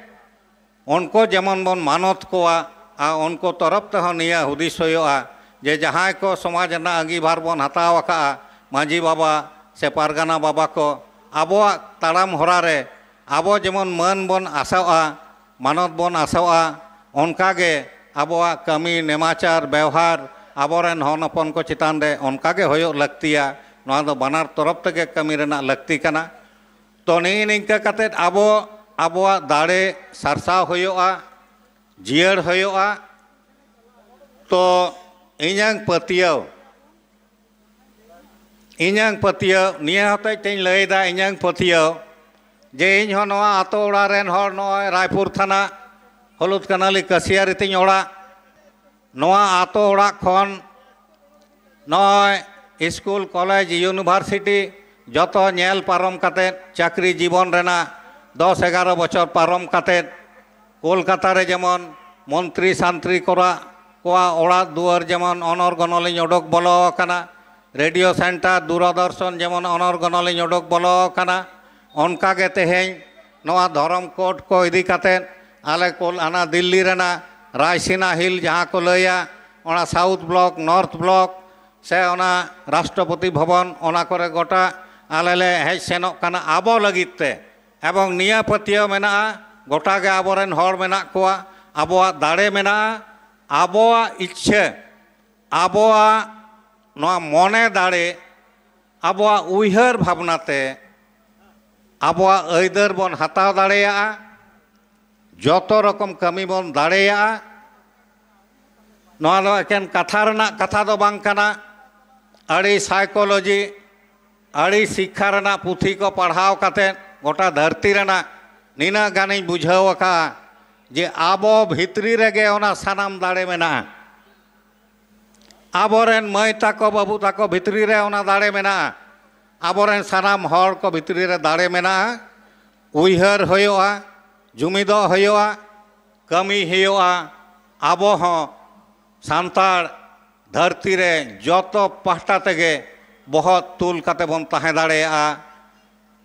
ᱩᱱᱠᱩ ᱡᱮᱢᱚᱱ ᱵᱚᱱ ᱢᱟᱱᱚᱛ ᱠᱚᱣᱟ, ᱟᱨ ᱩᱱᱠᱩ ᱛᱚᱨᱚᱯ ᱛᱮᱦᱚᱸ ᱱᱤᱭᱟᱹ ᱦᱩᱫᱤᱥ ᱦᱩᱭᱩᱜᱼᱟ ᱡᱮ ᱡᱟᱦᱟᱸᱭ ᱠᱚ ᱥᱚᱢᱟᱡᱽ ᱨᱮᱱᱟᱜ ᱟᱸᱜᱤᱵᱷᱟᱨ ᱵᱚᱱ ᱦᱟᱛᱟᱣ ᱟᱠᱟᱫᱼᱟ, ᱢᱟᱹᱡᱷᱤ ᱵᱟᱵᱟ ᱥᱮ ᱯᱟᱨᱜᱟᱱᱟ ᱵᱟᱵᱟ ᱠᱚ, ᱟᱵᱚᱣᱟᱜ ᱛᱟᱲᱟᱢ ᱦᱚᱨᱟ ᱨᱮ ᱟᱵᱚ ᱡᱮᱢᱚᱱ ᱢᱟᱹᱱ ᱵᱚᱱ ᱟᱥᱟᱜᱼᱟ, ᱢᱟᱱᱚᱛ ᱵᱚᱱ ᱟᱥᱟᱜᱼᱟ, ᱚᱱᱠᱟ ᱜᱮ ᱟᱵᱚᱣᱟᱜ ᱠᱟᱹᱢᱤ, ᱱᱮᱢᱟᱪᱟᱨ, ᱵᱮᱣᱦᱟᱨ ᱟᱵᱚᱨᱮᱱ ᱦᱚᱱ ᱦᱚᱯᱚᱱ ᱠᱚ ᱪᱮᱛᱟᱱ ᱨᱮ ᱚᱱᱠᱟ ᱜᱮ ᱦᱩᱭᱩᱜ ᱞᱟᱹᱠᱛᱤᱭᱟ᱾ ᱱᱚᱣᱟ ᱫᱚ ᱵᱟᱱᱟᱨ ᱛᱚᱨᱚᱯ ᱛᱮᱜᱮ ᱠᱟᱹᱢᱤ ᱨᱮᱱᱟᱜ ᱞᱟᱹᱠᱛᱤ ᱠᱟᱱᱟ᱾ ᱛᱚ, ᱱᱤᱭᱟᱹ ᱱᱤᱝᱠᱟᱹ ᱠᱟᱛᱮᱫ ᱟᱵᱚ ᱟᱵᱚᱣᱟᱜ ᱫᱟᱲᱮ ᱥᱟᱨᱥᱟᱣ ᱦᱩᱭᱩᱜᱼᱟ, ᱡᱤᱭᱟᱹᱲ ᱦᱩᱭᱩᱜᱼᱟ᱾ ᱛᱚ, ᱤᱧᱟᱹᱝ ᱯᱟᱹᱛᱭᱟᱹᱣ, ᱤᱧᱟᱹᱝ ᱯᱟᱹᱛᱭᱟᱹᱣ, ᱱᱤᱭᱟᱹ ᱦᱚᱛᱮᱡ ᱛᱮᱧ ᱞᱟᱹᱭᱫᱟ, ᱤᱧᱟᱹᱝ ᱯᱟᱹᱛᱭᱟᱹᱣ ᱡᱮ ᱤᱧ ᱦᱚᱸ ᱱᱚᱣᱟ ᱟᱛᱳ ᱚᱲᱟᱜ ᱨᱮᱱ ᱦᱚᱲ, ᱱᱚᱜᱼᱚᱭ ᱨᱟᱭᱯᱩᱨ ᱛᱷᱟᱱᱟ, ᱦᱚᱞᱩᱫ ᱠᱟᱱᱟᱞᱤ ᱠᱟᱹᱥᱤᱭᱟᱨᱤ ᱛᱤᱧ ᱚᱲᱟᱜ, ᱱᱚᱣᱟ ᱟᱛᱳ ᱚᱲᱟᱜ ᱠᱷᱚᱱ ᱱᱚᱜᱼᱚᱭ ᱥᱠᱩᱞ, ᱠᱚᱞᱮᱡᱽ, ᱤᱭᱩᱱᱤᱵᱷᱟᱨᱥᱤᱴᱤ ᱡᱚᱛᱚ ᱧᱮᱞ ᱯᱟᱨᱚᱢ ᱠᱟᱛᱮᱫ, ᱪᱟᱹᱠᱨᱤ ᱡᱤᱵᱚᱱ ᱨᱮᱱᱟᱜ ᱫᱚᱥ ᱮᱜᱟᱨᱚ ᱵᱚᱪᱷᱚᱨ ᱯᱟᱨᱚᱢ ᱠᱟᱛᱮᱫ, ᱠᱳᱞᱠᱟᱛᱟ ᱨᱮ ᱡᱮᱢᱚᱱ ᱢᱚᱱᱛᱨᱤ ᱥᱟᱱᱛᱨᱤ ᱠᱚᱨᱟ ᱠᱚᱣᱟᱜ ᱚᱲᱟᱜ ᱫᱩᱣᱟᱹᱨ ᱡᱮᱢᱚᱱ ᱚᱱᱚᱨ ᱜᱚᱱᱚᱞᱤᱧ ᱚᱰᱚᱠ ᱵᱚᱞᱚ ᱟᱠᱟᱱᱟ, ᱨᱮᱰᱤᱭᱳ ᱥᱮᱱᱴᱟᱨ, ᱫᱩᱨᱚᱫᱚᱨᱥᱚᱱ ᱡᱮᱢᱚᱱ ᱚᱱᱚᱨ ᱜᱚᱱᱚᱞᱤᱧ ᱚᱰᱚᱠ ᱵᱚᱞᱚ ᱟᱠᱟᱱᱟ, ᱚᱱᱠᱟ ᱜᱮ ᱛᱮᱦᱮᱧ ᱱᱚᱣᱟ ᱫᱷᱚᱨᱚᱢ ᱠᱳᱰ ᱠᱚ ᱤᱫᱤ ᱠᱟᱛᱮᱫ ᱟᱞᱮ ᱠᱳᱞ-, ᱦᱟᱱᱟ ᱫᱤᱞᱞᱤ ᱨᱮᱱᱟᱜ ᱨᱟᱭᱥᱤᱱᱟ ᱦᱤᱞ ᱡᱟᱦᱟᱸ ᱠᱚ ᱞᱟᱹᱭᱟ, ᱚᱱᱟ ᱥᱟᱣᱩᱛᱷ ᱵᱞᱚᱠ, ᱱᱚᱨᱛᱷ ᱵᱞᱚᱠ, ᱥᱮ ᱚᱱᱟ ᱨᱟᱥᱴᱨᱚᱯᱚᱛᱤ ᱵᱷᱚᱵᱚᱱ, ᱚᱱᱟ ᱠᱚᱨᱮ ᱜᱚᱴᱟ ᱟᱞᱮ ᱞᱮ ᱦᱮᱡ ᱥᱮᱱᱚᱜ ᱠᱟᱱᱟ ᱟᱵᱚ ᱞᱟᱹᱜᱤᱫ ᱛᱮ᱾ ᱮᱵᱚᱝ ᱱᱤᱭᱟᱹ ᱯᱟᱹᱛᱭᱟᱹᱣ ᱢᱮᱱᱟᱜᱼᱟ, ᱜᱚᱴᱟ ᱜᱮ ᱟᱵᱚᱨᱮᱱ ᱦᱚᱲ ᱢᱮᱱᱟᱜ ᱠᱚᱣᱟ, ᱟᱵᱚᱣᱟᱜ ᱫᱟᱲᱮ ᱢᱮᱱᱟᱜᱼᱟ, ᱟᱵᱚᱣᱟᱜ ᱤᱪᱪᱷᱟᱹ, ᱟᱵᱚᱣᱟᱜ ᱱᱚᱣᱟ ᱢᱚᱱᱮ ᱫᱟᱲᱮ, ᱟᱵᱚᱣᱟᱜ ᱩᱭᱦᱟᱹᱨ ᱵᱷᱟᱵᱽᱱᱟ ᱛᱮ ᱟᱵᱚᱣᱟᱜ ᱟᱹᱭᱫᱟᱹᱨ ᱵᱚᱱ ᱦᱟᱛᱟᱣ ᱫᱟᱲᱮᱭᱟᱜᱼᱟ, ᱡᱚᱛᱚ ᱨᱚᱠᱚᱢ ᱠᱟᱹᱢᱤ ᱵᱚᱱ ᱫᱟᱲᱮᱭᱟᱜᱼᱟ᱾ ᱱᱚᱣᱟ ᱫᱚ ᱮᱠᱮᱱ ᱠᱟᱛᱷᱟ ᱨᱮᱱᱟᱜ ᱠᱟᱛᱷᱟ ᱫᱚ ᱵᱟᱝ ᱠᱟᱱᱟ᱾ ᱟᱹᱰᱤ psychology, ᱟᱹᱰᱤ ᱥᱤᱠᱠᱷᱟ ᱨᱮᱱᱟᱜ ᱯᱩᱛᱷᱤ ᱠᱚ ᱯᱟᱲᱦᱟᱣ ᱠᱟᱛᱮ ᱜᱚᱴᱟ ᱫᱷᱟᱹᱨᱛᱤ ᱨᱮᱱᱟᱜ ᱱᱤᱱᱟᱹᱜ ᱜᱟᱱᱤᱧ ᱵᱩᱡᱷᱟᱹᱣ ᱟᱠᱟᱫᱼᱟ ᱡᱮ ᱟᱵᱚ ᱵᱷᱤᱛᱨᱤ ᱨᱮᱜᱮ ᱚᱱᱟ ᱥᱟᱱᱟᱢ ᱫᱟᱲᱮ ᱢᱮᱱᱟᱜᱼᱟ᱾ ᱟᱵᱚᱨᱮᱱ ᱢᱟᱹᱭ ᱛᱟᱠᱚ, ᱵᱟᱹᱵᱩ ᱛᱟᱠᱚ ᱵᱷᱤᱛᱨᱤ ᱨᱮ ᱚᱱᱟ ᱫᱟᱲᱮ ᱢᱮᱱᱟᱜᱼᱟ᱾ ᱟᱵᱚᱨᱮᱱ ᱥᱟᱱᱟᱢ ᱦᱚᱲ ᱠᱚ ᱵᱷᱤᱛᱨᱤ ᱨᱮ ᱫᱟᱲᱮ ᱢᱮᱱᱟᱜᱼᱟ᱾ ᱩᱭᱦᱟᱹᱨ ᱦᱩᱭᱩᱜᱼᱟ, ᱡᱩᱢᱤᱫᱚᱜ ᱦᱩᱭᱩᱜᱼᱟ, ᱠᱟᱹᱢᱤ ᱦᱩᱭᱩᱜᱼᱟ᱾ ᱟᱵᱚ ᱦᱚᱸ ᱥᱟᱱᱛᱟᱲ ᱫᱷᱟᱹᱨᱛᱤ ᱨᱮ ᱡᱚᱛᱚ ᱯᱟᱦᱴᱟ ᱛᱮᱜᱮ ᱵᱚᱦᱚᱜ ᱛᱩᱞ ᱠᱟᱛᱮ ᱵᱚᱱ ᱛᱟᱦᱮᱸ ᱫᱟᱲᱮᱭᱟᱜᱼᱟ᱾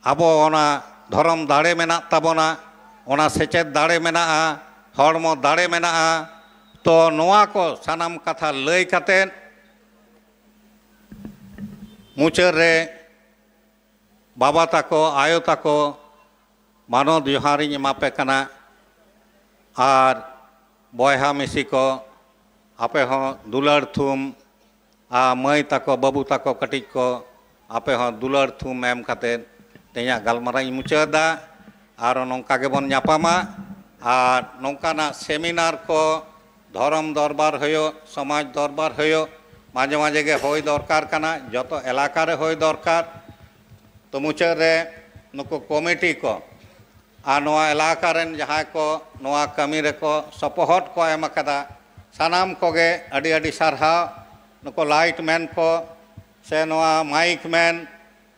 ᱟᱵᱚ ᱚᱱᱟ ᱫᱷᱚᱨᱚᱢ ᱫᱟᱲᱮ ᱢᱮᱱᱟᱜ ᱛᱟᱵᱚᱱᱟ, ᱚᱱᱟ ᱥᱮᱪᱮᱫ ᱫᱟᱲᱮ ᱢᱮᱱᱟᱜᱼᱟ, ᱦᱚᱲᱢᱚ ᱫᱟᱲᱮ ᱢᱮᱱᱟᱜᱼᱟ᱾ ᱛᱚ ᱱᱚᱣᱟ ᱠᱚ ᱥᱟᱱᱟᱢ ᱠᱟᱛᱷᱟ ᱞᱟᱹᱭ ᱠᱟᱛᱮ ᱢᱩᱪᱟᱹᱫ ᱨᱮ ᱵᱟᱵᱟ ᱛᱟᱠᱚ, ᱟᱭᱳ ᱛᱟᱠᱚ, ᱢᱟᱱᱚᱛ ᱡᱚᱦᱟᱨᱤᱧ ᱮᱢᱟ ᱯᱮ ᱠᱟᱱᱟ᱾ ᱟᱨ ᱵᱚᱭᱦᱟ ᱢᱤᱥᱤ ᱠᱚ, ᱟᱯᱮ ᱦᱚᱸ ᱫᱩᱞᱟᱹᱲ ᱛᱷᱩᱢ, ᱟᱨ ᱢᱟᱹᱭ ᱛᱟᱠᱚ, ᱵᱟᱹᱵᱩ ᱛᱟᱠᱚ ᱠᱟᱹᱴᱤᱡ ᱠᱚ, ᱟᱯᱮ ᱦᱚᱸ ᱫᱩᱞᱟᱹᱲ ᱛᱷᱩᱢ ᱮᱢ ᱠᱟᱛᱮ ᱛᱮᱦᱮᱧᱟᱜ ᱜᱟᱞᱢᱟᱨᱟᱣ ᱤᱧ ᱢᱩᱪᱟᱹᱫᱟ᱾ ᱟᱨ ᱱᱚᱝᱠᱟ ᱜᱮᱵᱚᱱ ᱧᱟᱯᱟᱢᱟ᱾ ᱟᱨ ᱱᱚᱝᱠᱟᱱᱟᱜ ᱥᱮᱢᱤᱱᱟᱨ ᱠᱚ, ᱫᱷᱚᱨᱚᱢ ᱫᱚᱨᱵᱟᱨ ᱦᱩᱭᱩᱜ, ᱥᱚᱢᱟᱡᱽ ᱫᱚᱨᱵᱟᱨ ᱦᱩᱭᱩᱜ, ᱢᱟᱡᱷᱮ ᱢᱟᱡᱷᱮ ᱜᱮ ᱦᱩᱭ ᱫᱚᱨᱠᱟᱨ ᱠᱟᱱᱟ, ᱡᱚᱛᱚ ᱮᱞᱟᱠᱟ ᱨᱮ ᱦᱩᱭ ᱫᱚᱨᱠᱟᱨ᱾ ᱛᱚ ᱢᱩᱪᱟᱹᱫ ᱨᱮ ᱱᱩᱠᱩ ᱠᱚᱢᱤᱴᱤ ᱠᱚ ᱟᱨ ᱱᱚᱣᱟ ᱮᱞᱟᱠᱟ ᱨᱮᱱ ᱡᱟᱦᱟᱸᱭ ᱠᱚ ᱱᱚᱣᱟ ᱠᱟᱹᱢᱤ ᱨᱮᱠᱚ ᱥᱚᱯᱚᱦᱚᱫ ᱠᱚ ᱮᱢ ᱟᱠᱟᱫᱟ, ᱥᱟᱱᱟᱢ ᱠᱚᱜᱮ ᱟᱹᱰᱤ ᱟᱹᱰᱤ ᱥᱟᱨᱦᱟᱣ᱾ ᱱᱩᱠᱩ ᱞᱟᱭᱤᱴ ᱢᱮᱱ ᱠᱚ ᱥᱮ ᱱᱚᱣᱟ ᱢᱟᱭᱤᱠ ᱢᱮᱱ,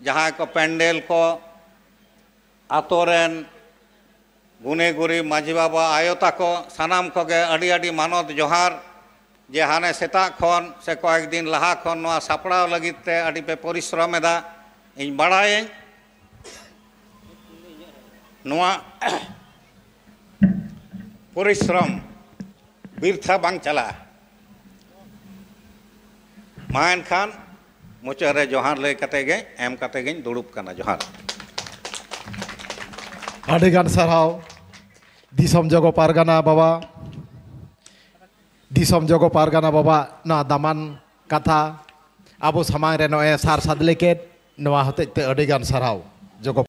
ᱡᱟᱦᱟᱸᱭ ᱠᱚ ᱯᱮᱱᱰᱮᱞ ᱠᱚ, ᱟᱛᱳ ᱨᱮᱱ ᱜᱩᱱᱤ ᱜᱩᱨᱤ ᱢᱟᱹᱡᱷᱤ ᱵᱟᱵᱟ, ᱟᱭᱳ ᱛᱟᱠᱚ, ᱥᱟᱱᱟᱢ ᱠᱚᱜᱮ ᱟᱹᱰᱤ ᱟᱹᱰᱤ ᱢᱟᱱᱚᱛ ᱡᱚᱦᱟᱨ᱾ ᱡᱮ ᱦᱟᱱᱮ ᱥᱮᱛᱟᱜ ᱠᱷᱚᱱ ᱥᱮ ᱠᱚᱭᱮᱠ ᱫᱤᱱ ᱞᱟᱦᱟ ᱠᱷᱚᱱ ᱱᱚᱣᱟ ᱥᱟᱯᱲᱟᱣ ᱞᱟᱹᱜᱤᱫ ᱛᱮ ᱟᱹᱰᱤ ᱯᱮ ᱯᱚᱨᱤᱥᱨᱚᱢ ᱮᱫᱟ, ᱤᱧ ᱵᱟᱲᱟᱭᱟᱹᱧ᱾ ᱱᱚᱣᱟ ᱯᱚᱨᱤᱥᱨᱚᱢ ᱵᱤᱨᱛᱷᱟ ᱵᱟᱝ ᱪᱟᱞᱟᱜᱼᱟ᱾ ᱢᱟ ᱮᱱᱠᱷᱟᱱ ᱢᱩᱪᱟᱹᱫ ᱨᱮ ᱡᱚᱦᱟᱨ ᱞᱟᱹᱭ ᱠᱟᱛᱮ ᱜᱮ, ᱮᱢ ᱠᱟᱛᱮ ᱜᱤᱧ ᱫᱩᱲᱩᱵ ᱠᱟᱱᱟ᱾ ᱡᱚᱦᱟᱨ᱾ ᱟᱹᱰᱤ ᱜᱟᱱ ᱥᱟᱨᱦᱟᱣ ᱫᱤᱥᱚᱢ ᱡᱚᱜᱚ ᱯᱟᱨᱜᱟᱱᱟ ᱵᱟᱵᱟ, ᱫᱤᱥᱚᱢ ᱡᱚᱜᱚ ᱯᱟᱨᱜᱟᱱᱟ ᱵᱟᱵᱟ ᱱᱚᱣᱟ ᱫᱟᱢᱟᱱ ᱠᱟᱛᱷᱟ ᱟᱵᱚ ᱥᱟᱢᱟᱝ ᱨᱮ ᱱᱚᱜᱼᱚᱭ ᱥᱟᱨ ᱥᱟᱫᱽᱞᱮ ᱠᱮᱫ, ᱱᱚᱣᱟ ᱦᱚᱛᱮᱡ ᱛᱮ ᱟᱹᱰᱤ ᱜᱟᱱ ᱥᱟᱨᱦᱟᱣ ᱡᱚᱜᱚ